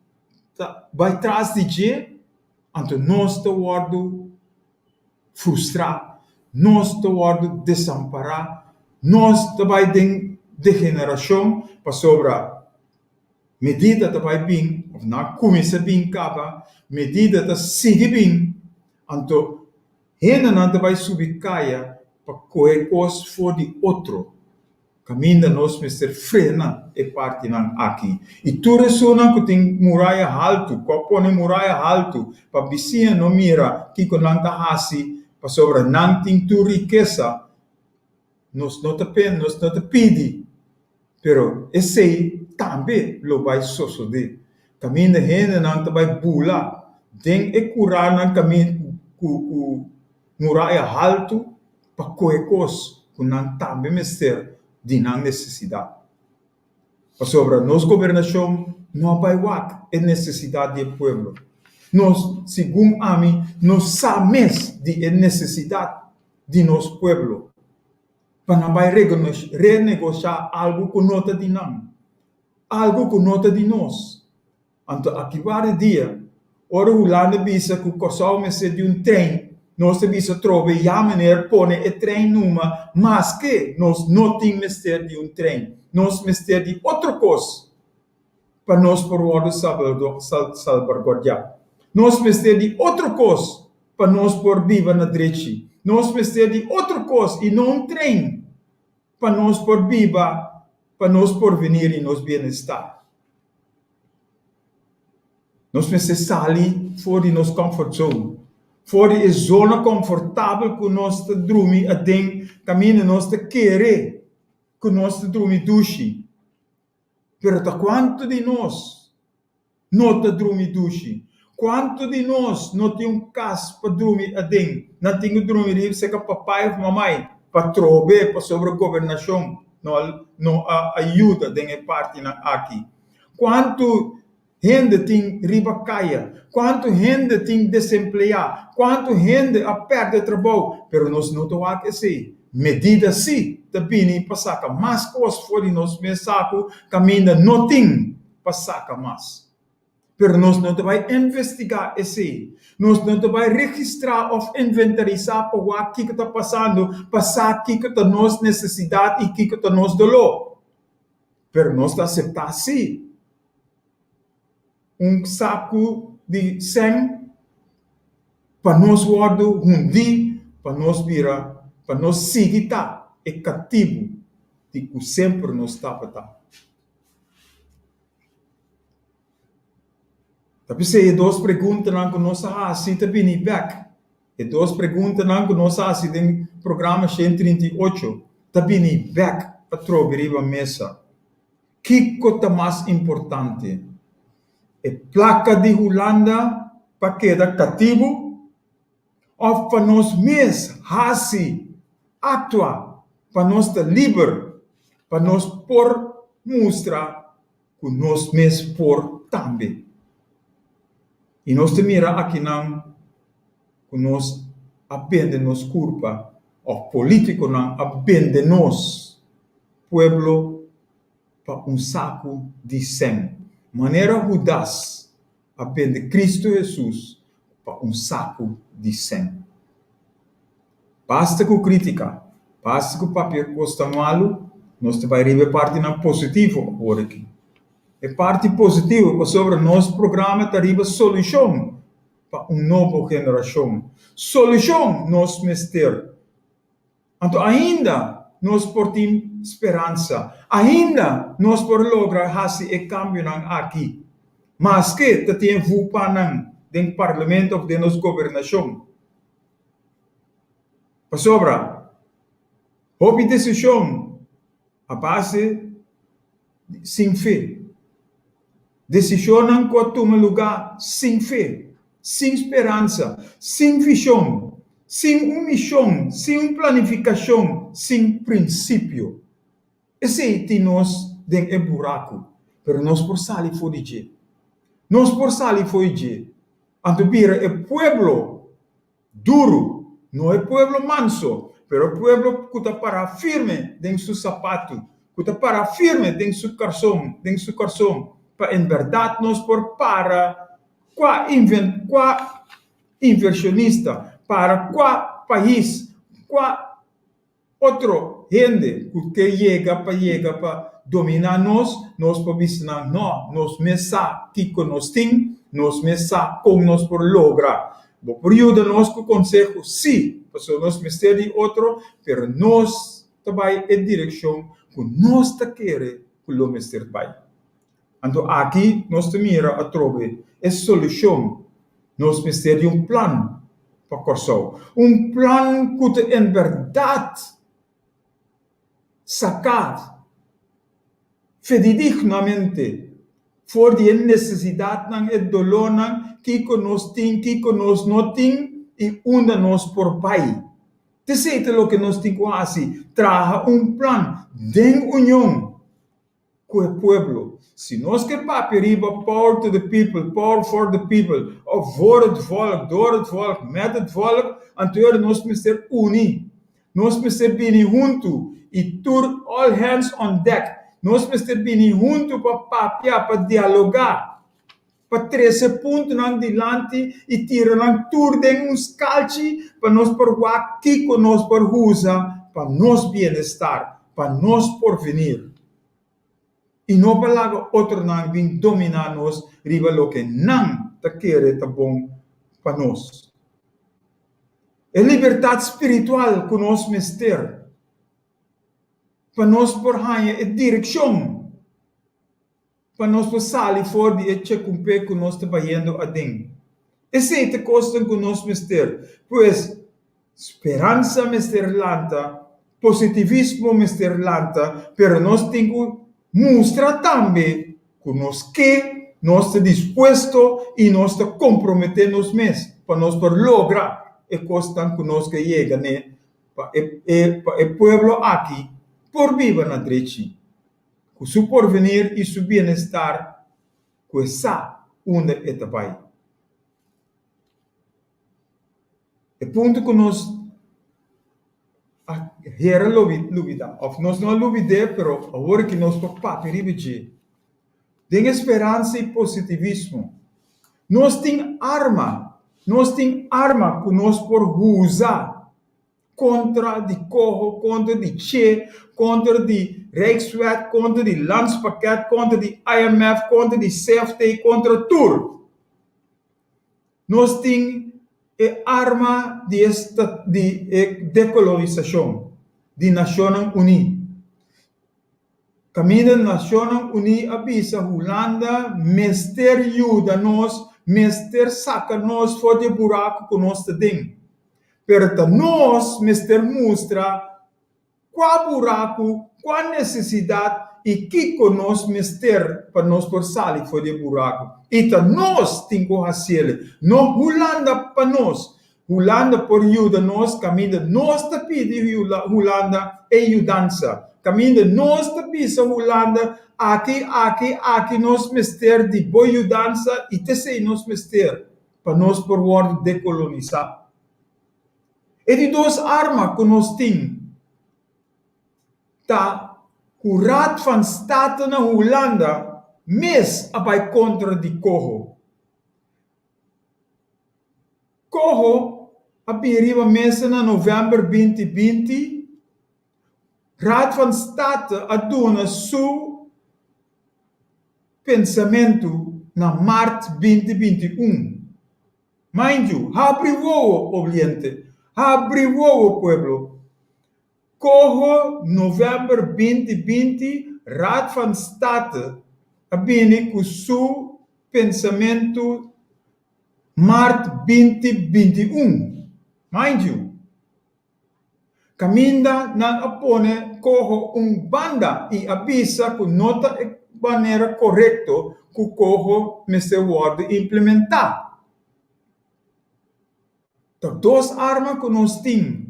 ta bai tras di dje, anto nos ta wòrdu frustrá, nos ta wòrdu desampará, nos ta bai den degenerashon pasobra medida ta bai bin òf nan a kuminsá bin kaba, medida ta sigui bin. Anto hendenan ta bai subi kaya pa kohe kos for di otro. Kaminda nos mester frena e partinan aki. I tur esunnan ku tin muraya haltu, ku a pone muraya haltu pa bisiña no mira kiko nan ta hasi, pasobra nan tin tur rikesa, nos no ta nos no ta pidi, pero esei tambe lo bai sosodé. Kaminda hendenan ta bai bula den e kuranan kaminda ku ku muraya haltu pa kohe kos ku nan tambe mester di nan nesesidat. Pasobra nos gobernashon no a bai wak e nesesidat di e pueblo. Nos, segun ami, no sa mes di e nesesidat di nos pueblo pa nan bai renegoshá algu ku no ta di nan, algu ku no ta di nos. Anto aki wari dia, ora Hulanda bisa ku Kòrsou mester di un trein, nos ta bisa trobe ya meneer pone e trein numa maske nos no tin mester di un trein, nos mester di otro kos pa nos por wòrdu salbaguardiá. Nos mester di otro kos pa nos por biba na drechi. Nos mester di otro kos i no un trein pa nos por biba pa nos porvenir i nos bienestar. Nos mester sali for di nos comfort zone, for di e zona comfortabel cu nos ta drumi aden, caminda nos ta kere cu nos ta drumi dushi. Pero ta cuanto di nos no ta drumi dushi? Cuanto di nos no tin un cas pa drumi aden? Nan tin cu drumi riba cerca papai of mamai pa trobe pasobra gobernacion no no a yuda den e partinan aki. Cuanto hende tin riba caya? Cuanto hende tin desempleá? Cuanto hende a perde trabou? Pero nos no ta wak esey. Medida si ta bini pa saca mas cos for di nos mes sacu caminda no tin pa saca mas. Pero nos no ta bai investigá esei. Nos no ta bai registrá òf inventarisá pa wak kiko ta pasando, pa sa kiko ta nos nesesidat i kiko ta nos doló. Pero nos ta aseptá sí un saku di sèn pa nos wòrdu hundí. pa nos bira, pa nos sigui ta e katibu di ku semper nos tabata. Ta p'esei e dos preguntanan ku nos a hasi ta bini bèk. E dos preguntanan ku nos a hasi den programa 138 ta bini bèk atrobe riba mesa. Kiko ta mas importante, e plaka di Hulanda pa keda katibu òf pa nos mes hasi, aktua pa nos ta liber, pa nos por mustra ku nos mes por tambe? I nos ta mira akinan ku nos a bende nos kurpa òf polítikonan a bende nos pueblo pa un saku di sèn, manera Hudas a bende Kristu Hesus pa un saku di sèn. Basta ku krítika, basta ku papia kos ta malu, nos ta bai riba e partinan positivo awor aki. E parti positivo pasobra nos programa ta riba solushon pa un nobo generashon. Solushon nos mester. Anto ainda nos por tin speransa, ainda nos por logra hasi e kambionan aki, maske ta tin e vupanan den parlamento òf den nos gobernashon. Pasobra hopi desishon a base sin fe. Desishonnan ku a tuma lugá sin fe, sin speransa, sin vishon, sin un mishon, sin un planifikashon, sin prinsipio. Esei tin nos den e buraku, pero nos por sali for di dje. Nos por sali for di dje, anto bira e pueblo Duru, no e pueblo manso, pero e pueblo ku ta pará firme den su sapatu, ku ta pará firme den su karson, den su karson, pa en bèrdat nos por para kua inven, kua invershonista, para kua pais, kua Otro hende ku ke yega pa yega pa dominá nos, nos por bisa nan, No, nos mes sa kiko nos tin, nos mes sa kon nos por logra. Bo por yuda nos ku konseho? Sí, pasobra nos mester di otro, pero nos ta bai e direkshon ku nos ta kere ku lo mester bai. Anto aki nos ta mira atrobe e solushon. Nos mester di un plan pa Kòrsou. Un plan ku ta en bèrdat saká fedidignamente for di e nesesidatnan, e dolónan, kiko nos tin, kiko nos no tin i unda nos por bai. T'esei ta loke nos tin ku hasi, traha un plan den union. ku e pueblo. Si nos ke papia riba power to the people, power for the people, of voor het volk, door het volk, met het volk, anto ora nos mester uni. Nos mester bini huntu i tur all hands on deck. Nos mester bini huntu pa papia, pa dialogá, pa trese puntonan dilanti i tira nan tur den un skalchi pa nos por wak kiko nos por usa pa nos bienestar, pa nos porvenir. I no pa laga otronan bin dominá nos riba loke nan ta kere ta bon pa nos. E libertat spiritual ku nos mester pa nos por haña e direkshon pa nos por sali for di e chekumpé ku nos ta bayendo aden. Esei ta kosnan ku nos mester. Pues, speransa mester lanta, positivismo mester lanta, pero nos tin ku mustra tambe ku nos ke, nos ta dispuesto i nos ta komprometé nos mes pa nos por logra e kosnan ku nos ke yega n'e pa e pa e pueblo aki por biba na drechi. Ku su porvenir i su bienestar ku e sa unda e ta bai. E punto ku nos a hera lubidá, òf nos no a lubid'é, pero awor ki nos por papia riba dje, den e speransa i positivismo, nos tin arma, nos tin arma ku nos por usa kontra di koho, kontra di che, kontra di Rijkswet, kontra di Landspakket, kontra di IMF, kontra di CFT, kontra tur. Nos tin. E arma di e di e dekolonisashon di Nashonnan Uní. Kaminda Nashonnan Uní a bisa Hulanda mester yuda nos, mester saka nos for di e buraku ku nos ta den. Pero ta nos mester mustra Kua buraku, kua nesesidat i kiko nos mester pa nos por sali for di e buraku? I ta nos tin ku hasiel, no Hulanda pa nos. Hulanda por yuda nos kaminda nos ta pidi Hulanda e yudansa. Kaminda nos ta bisa Hulanda, aki, aki, aki nos mester di bo yudansa i t'esei nos mester pa nos por wòrdu dekolonisá. E di dos arma ku nos tin ta ku Raad van State na Hulanda mes a bai kontra di Coho. Coho a bin riba mesa na novèmber 2020, Raad van State a duna su pensamentu na mart 2021. Mind you, habri wowo, obliente, habri wowo, pueblo. Coho november 2020 Raad van State a bini cu su pensamento maart 2021. Mind you. Caminda nan a pone coho un banda y a bisa cu no ta e manera corecto cu coho mester wordo implementa. Ta dos arma cu nos tin,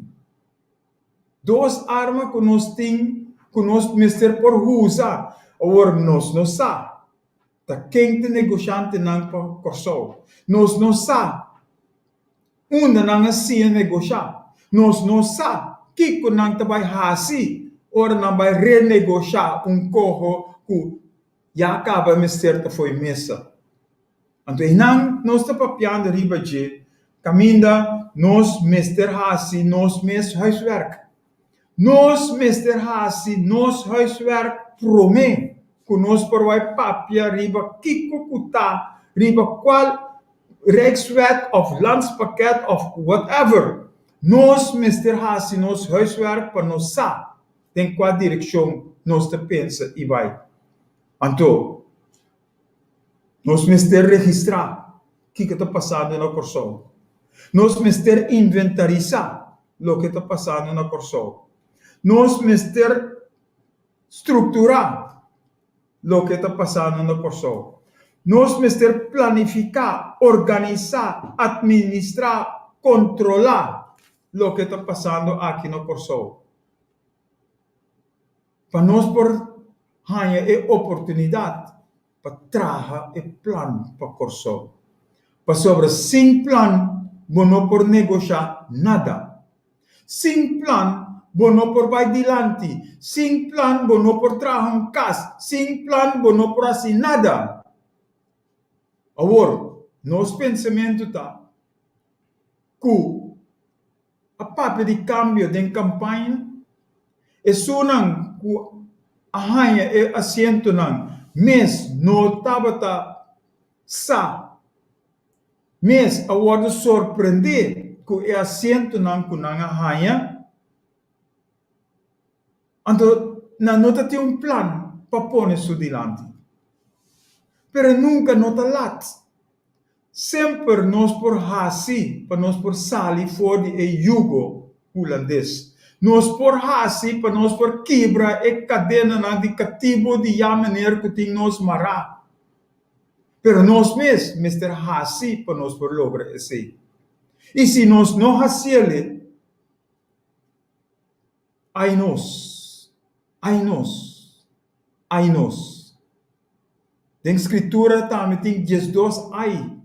dos arma cu nos tin cu nos mester por usa. Awor nos no sa ta ken ta negoshantenan pa Corsou. Nos no sa Unda nan a siña negoshá? Nos no sa kiko nan ta bai hasi ora nan bai renegoshá un koho ku ya kaba mester ta fo'i mesa. Anto einan nos ta papiando riba dje kaminda nos mester hasi nos mes huiswerk. Nos mester hasi nos huiswerk promé ku nos por bai papia riba kiko ku ta riba kual Rijkswet of landspakket of whatever. Nos mester hasi nos huiswerk pa nos sa den kua direkshon nos ta pensa i bai. Anto, nos mester registrá kiko ta pasando na Kòrsou. Nos mester inventarisá loke ta pasando na Kòrsou. Nos mester strukturá loke ta pasando na Kòrsou. Nos mester planifiká, organisá, atministrá, kontrolá loke ta pasando aki na Kòrsou. Pa nos por haña e oportunidat pa traha e plan pa Kòrsou. Pasobra sin plan bo no por negoshá nada. Sin plan bo no por bai dilanti, sin plan bo no por traha un kas, sin plan bo no por hasi nada. Awor, nos pensamentu ta ku a papia di kambio den kampaña, esunnan ku a haña e asientonan mes no tabata sa mes a wòrdu sorprendé ku e asientonan ku nan a haña, anto nan no ta tin un plan pa pone su dilanti. Pero nunka no ta lat. Semper nos por hasi pa nos por sali for di e yugo hulandes. Nos por hasi pa nos por kibra e kadenanan di katibu di ya meneer ku tin nos mará. Pero nos mes mester hasi pa nos por logra esei. I si nos no hasiel, ai nos, ai nos, ai nos. Den Skritura tambe tin 12 ai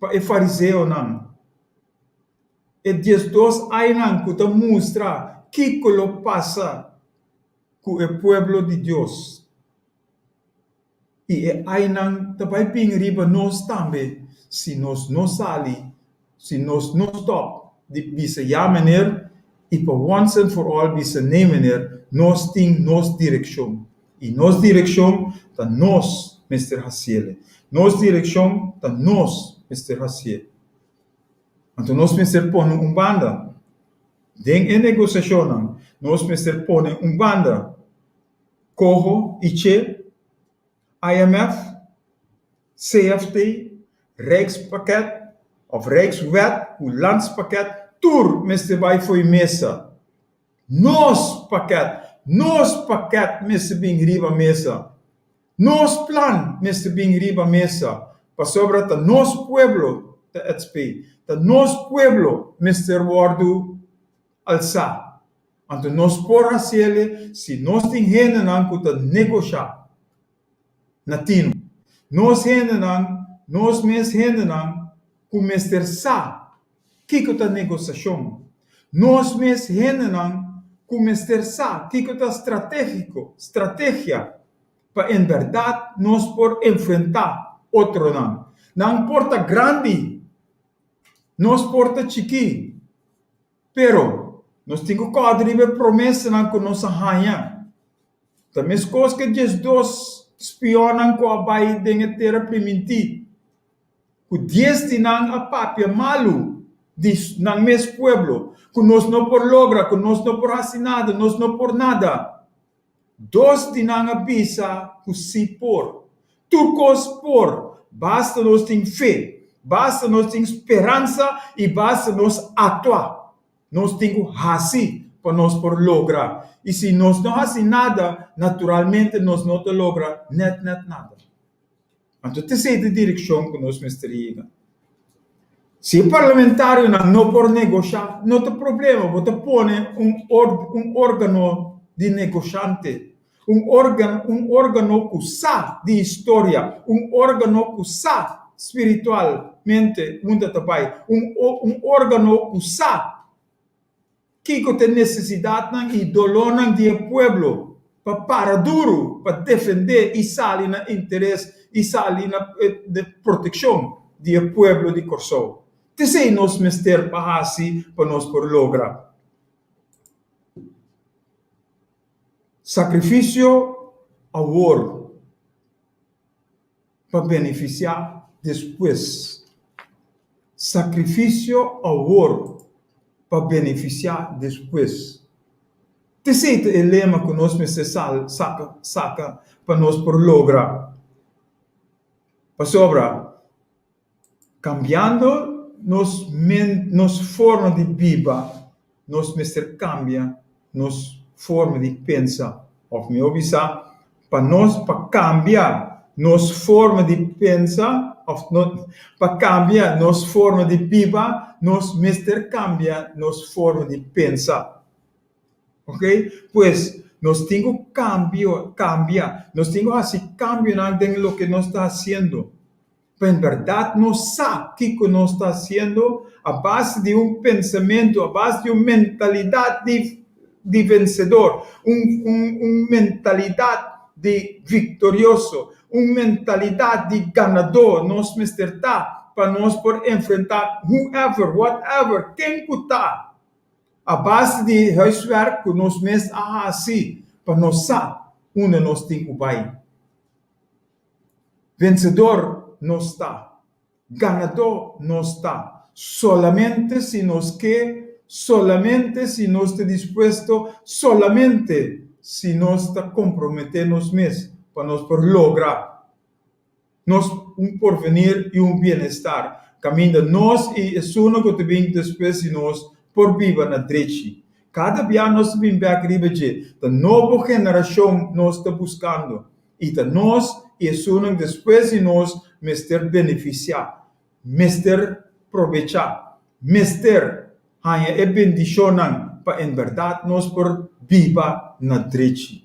pa e fariseonan. E 12 ainan ku ta mustra kiko lo pasa ku e pueblo di Dios. I e ainan ta bai bin riba nos tambe si nos no sali, si nos no stòp di bisa ya meneer i pa once and for all bisa nee meneer, nos tin nos direkshon i nos direkshon ta nos mester hasiele, nos direkshon ta nos mester hasié. Anto nos mester pone un banda. Den e negosiashonnan nos mester pone un banda Coho i Che, IMF, CFT, Rijkspakket of Rijkswet ku Landspakket tur mester bai fo'i mesa. Nos pakket, nos pakket mester bin riba mesa. Nos plan mester bin riba mesa pasobra ta nos pueblo ta at spel, ta nos pueblo mester wordu alsa. Anto nos por hasiele si nos tin hendenan ku ta negosha na tinu. Nos hendenan, nos mes hendenan ku mester sa kiko ta negosashon. Nos mes hendenan ku mester sa kiko ta stratégiko, strategia, pa en bèrdat nos por enfrentá otronan. Nan por ta grandi, nos por ta chikí, pero nos tin ku kòrda riba e promesanan ku nos a haña. Ta meskos ku e diesdos spionnan ku a bai den e tera primintí. Ku dies di nan a papia malu di nan mes pueblo, ku nos no por logra, ku nos no por hasi nada, nos no por nada. Dos di nan a bisa ku sí por. Tur kos por, basta nos tin fe, basta nos tin speransa i basta nos aktua. Nos tin ku hasi pa nos por logra. I si nos no hasi nada, naturalmente nos no ta logra nèt nèt nada. Anto ta esei ta e direkshon ku nos mester yega. Si e parlamentarionan no por negoshá, no ta problema, bo ta pone un un órgano di negoshante, un órgano un órgano ku sa di historia, un órgano ku sa spiritualmente unda ta bai, un un órgano ku sa Kiko ta e nesesidatnan i dolónan di e pueblo pa para duru pa defendé i sali na interes i sali na protekshon di e pueblo di Kòrsou? T'esei nos mester pa hasi pa nos por logra. Sakrifisio awor. Pa benefisiá despues. Sakrifisio awor pa benefisiá despues. T'esei ta e lema ku nos mester saka saka pa nos por logra. Pasobra Kambiando nos nos forma di biba, nos mester kambia nos forma di pensa. Òf mihó bisa, pa nos pa kambia nos forma di pensa òf pa kambia nos forma di biba, nos mester kambia nos forma di pensa. Ok, pues nos tin ku kambio kambia, nos tin ku hasi kambionan den loke nos ta hasiendo. Pa en bèrdat nos sa kiko nos ta hasiendo a base di un pensamentu, a base di un mentalidat di di vensedor, un un un mentalidat di viktorioso, un mentalidat di ganadó nos mester ta pa nos por enfrentá whoever, whatever, ken ku ta. A base di huiswerk ku nos mes a hasi pa nos sa unda nos tin ku bai. Vensedor nos ta, ganadó nos ta, solamente si nos ke, solamente si nos ta dispuesto, solamente si nos ta komprometé nos mes pa nos por logra nos un porvenir i un bienestar kaminda nos i esunnan ku ta bin despues di nos por biba na drechi. Kada bia nos ta bin bèk riba dje, ta nobo generashon nos ta buskando i ta nos i esunnan despues di nos mester benefisiá, mester probechá, mester haña e bendishonnan pa en bèrdat nos por biba na drechi.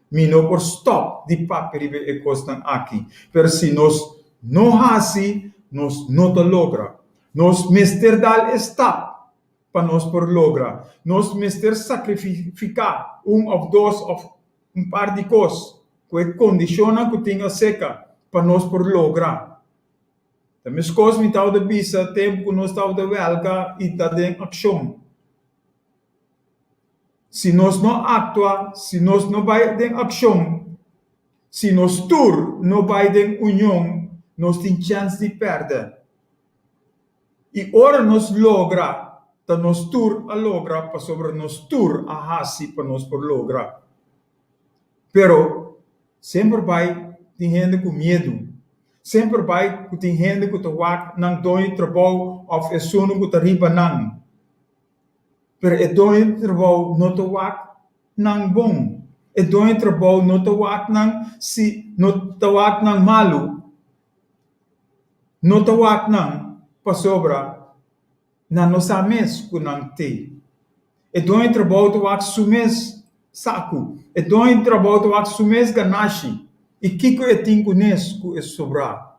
Mi no por stòp di papia riba e kosnan aki, pero si nos no hasi, nos no ta logra. Nos mester dal e stap pa nos por logra. Nos mester sakrifiká un òf dos òf un par di kos ku e kondishonnan ku tin aseka pa nos por logra. Ta meskos mi tabata bisa tempu ku nos tabata wèlga i ta den akshon. Si nos no aktua, si nos no bai den akshon, si nos tur no bai den union, nos tin chèns di pèrdè. I ora nos logra, ta nos tur a logra pasobra nos tur a hasi pa nos por logra. Pero semper bai tin hende ku miedu. Semper bai ku tin hende ku ta wak nan doño di trabou òf esun ku ta riba nan. Pero e doño di trabou no ta wak nan bon. E doño di trabou no ta wak nan si no ta wak nan malu. No ta wak nan pasobra nan no sa mes ku nan t'ei. E doño di trabou ta wak su mes saku. E doño di trabou ta wak su mes ganashi i kiko e tin kunes ku e sobrá.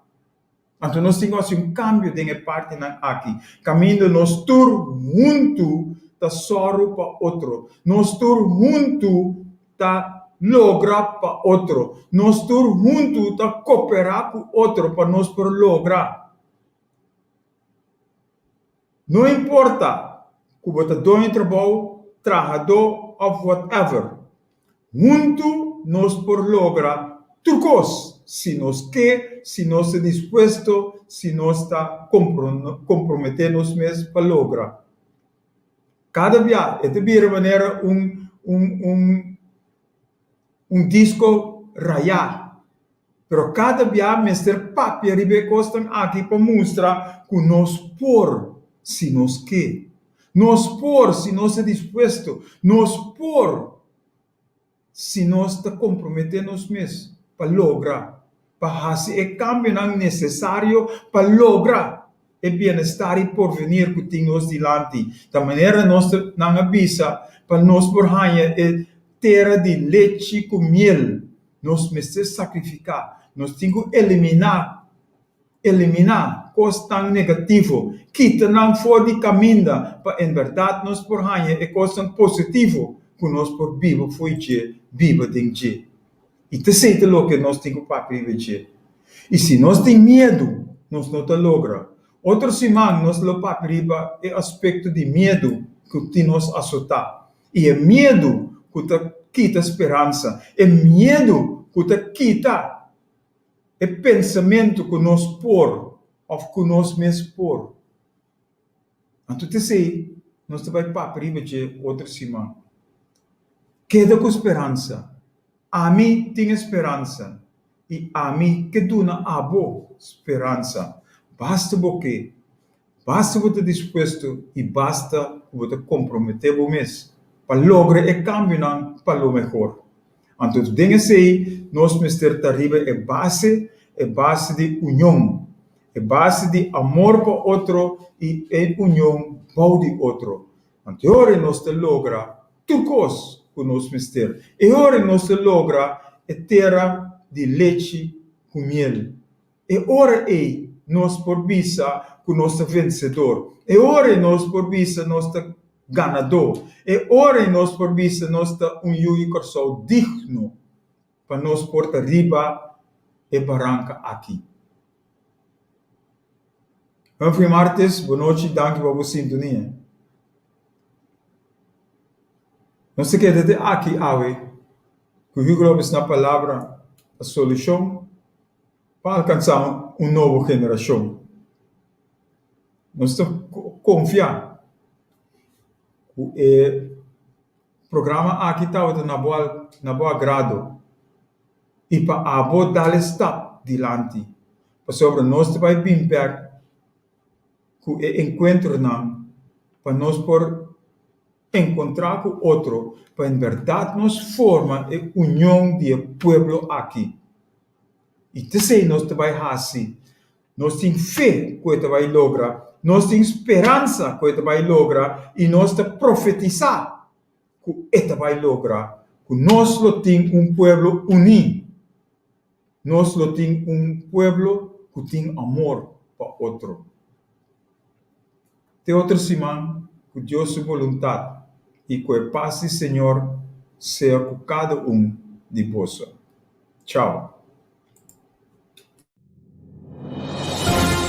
Anto nos tin ku hasi un kambio den e partinan aki, kaminda nos tur huntu ta sòru pa otro, nos tur huntu ta logra pa otro, nos tur huntu ta koperá ku otro pa nos por logra. No importa ku bo ta doño trabou, trahadó òf whatever, huntu nos por logra tur kos si nos ke, si nos ta dispuesto, si nos ta komprometé nos mes pa logra. Kada bia e ta bira manera un un un un disko rayá. Pero kada bia mester papia riba e kosnan aki pa mustra ku nos por si nos ke. Nos por si nos ta dispuesto. Nos por si nos ta komprometé nos mes pa logra, pa hasi e kambionan nesesario pa logra e bienestar i porvenir ku tin nos dilanti. Ta manera nos ta nan a bisa pa nos por haña e tera di lechi ku miel, nos mester sakrifiká, nos tin ku eliminá, eliminá kosnan negativo, kita nan for di kaminda pa en bèrdat nos por haña e kosnan positivo ku nos por biba fo'i dje, biba den dje. I ta esei ta loke nos tin ku papia riba dje. I si nos tin miedu, nos no ta logra. Otro siman nos lo papia riba e aspekto di miedu ku tin nos asotá. I e miedu ku ta kita speransa, e miedu ku ta kita e pensamentu ku nos por òf ku nos mes por. Anto ta esei nos ta bai papia riba dje otro siman. Keda ku speransa. Ami tin e speransa i ami ke duna abo speransa. Basta bo ke, basta bo ta dispuesto i basta ku bo ta komprometé bo mes pa logra e kambionan pa lo mehor. Anto den esei nos mester ta riba e base, e base di union, e base di amor pa otro i e union bou di otro. Anto e ora nos ta logra tur kos ku nos mester. E ora nos ta logra e tera di lechi ku miel. E ora ei nos por bisa ku nos ta vensedor. E ora ei nos por bisa nos ta ganadó. E ora ei nos por bisa nos ta un yu di Kòrsou digno pa nos por ta riba e baranka aki. Humphrey Martes, bonochi, danki pa bo sintonia. Nos ta keda te aki awe ku Hugo Lopez na palabra pa solushon pa alkansá un nobo generashon. Nos ta konfia ku e programa aki tabata na bo na bo agrado i pa abo dal e stap dilanti pasobra nos ta bai bin bek ku e enkuentronan pa nos por enkontrá ku otro pa en bèrdat nos forma e union di e pueblo aki. I t'esei nos ta bai hasi. Nos tin fe ku e ta bai logra, nos tin speransa ku e ta bai logra i nos ta profetisá ku e ta bai logra, ku nos lo tin un pueblo uní, nos lo tin un pueblo ku tin amor pa otro. Te otro siman, ku Dios su boluntat i ku e pas di Señor sea ku kada un di boso. Chao.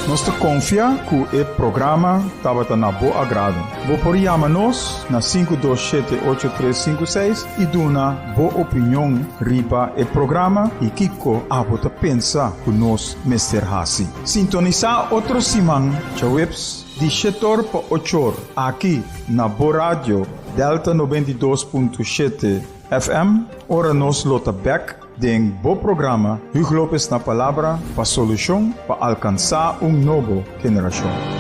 Nos ta konfia ku e programa tabata na bo agrado. Bo por yama nos na 527 8356 i duna bo opinion riba e programa i kiko abo ta pensa ku nos mester hasi. Sintonisá otro siman djaweps. Di shet'or pa och'or aki na bo radio Delta 92.7 FM, ora nos lo ta bek den bo programa Hugo Lopez na Palabra pa solucion pa alcansa un nobo generacion.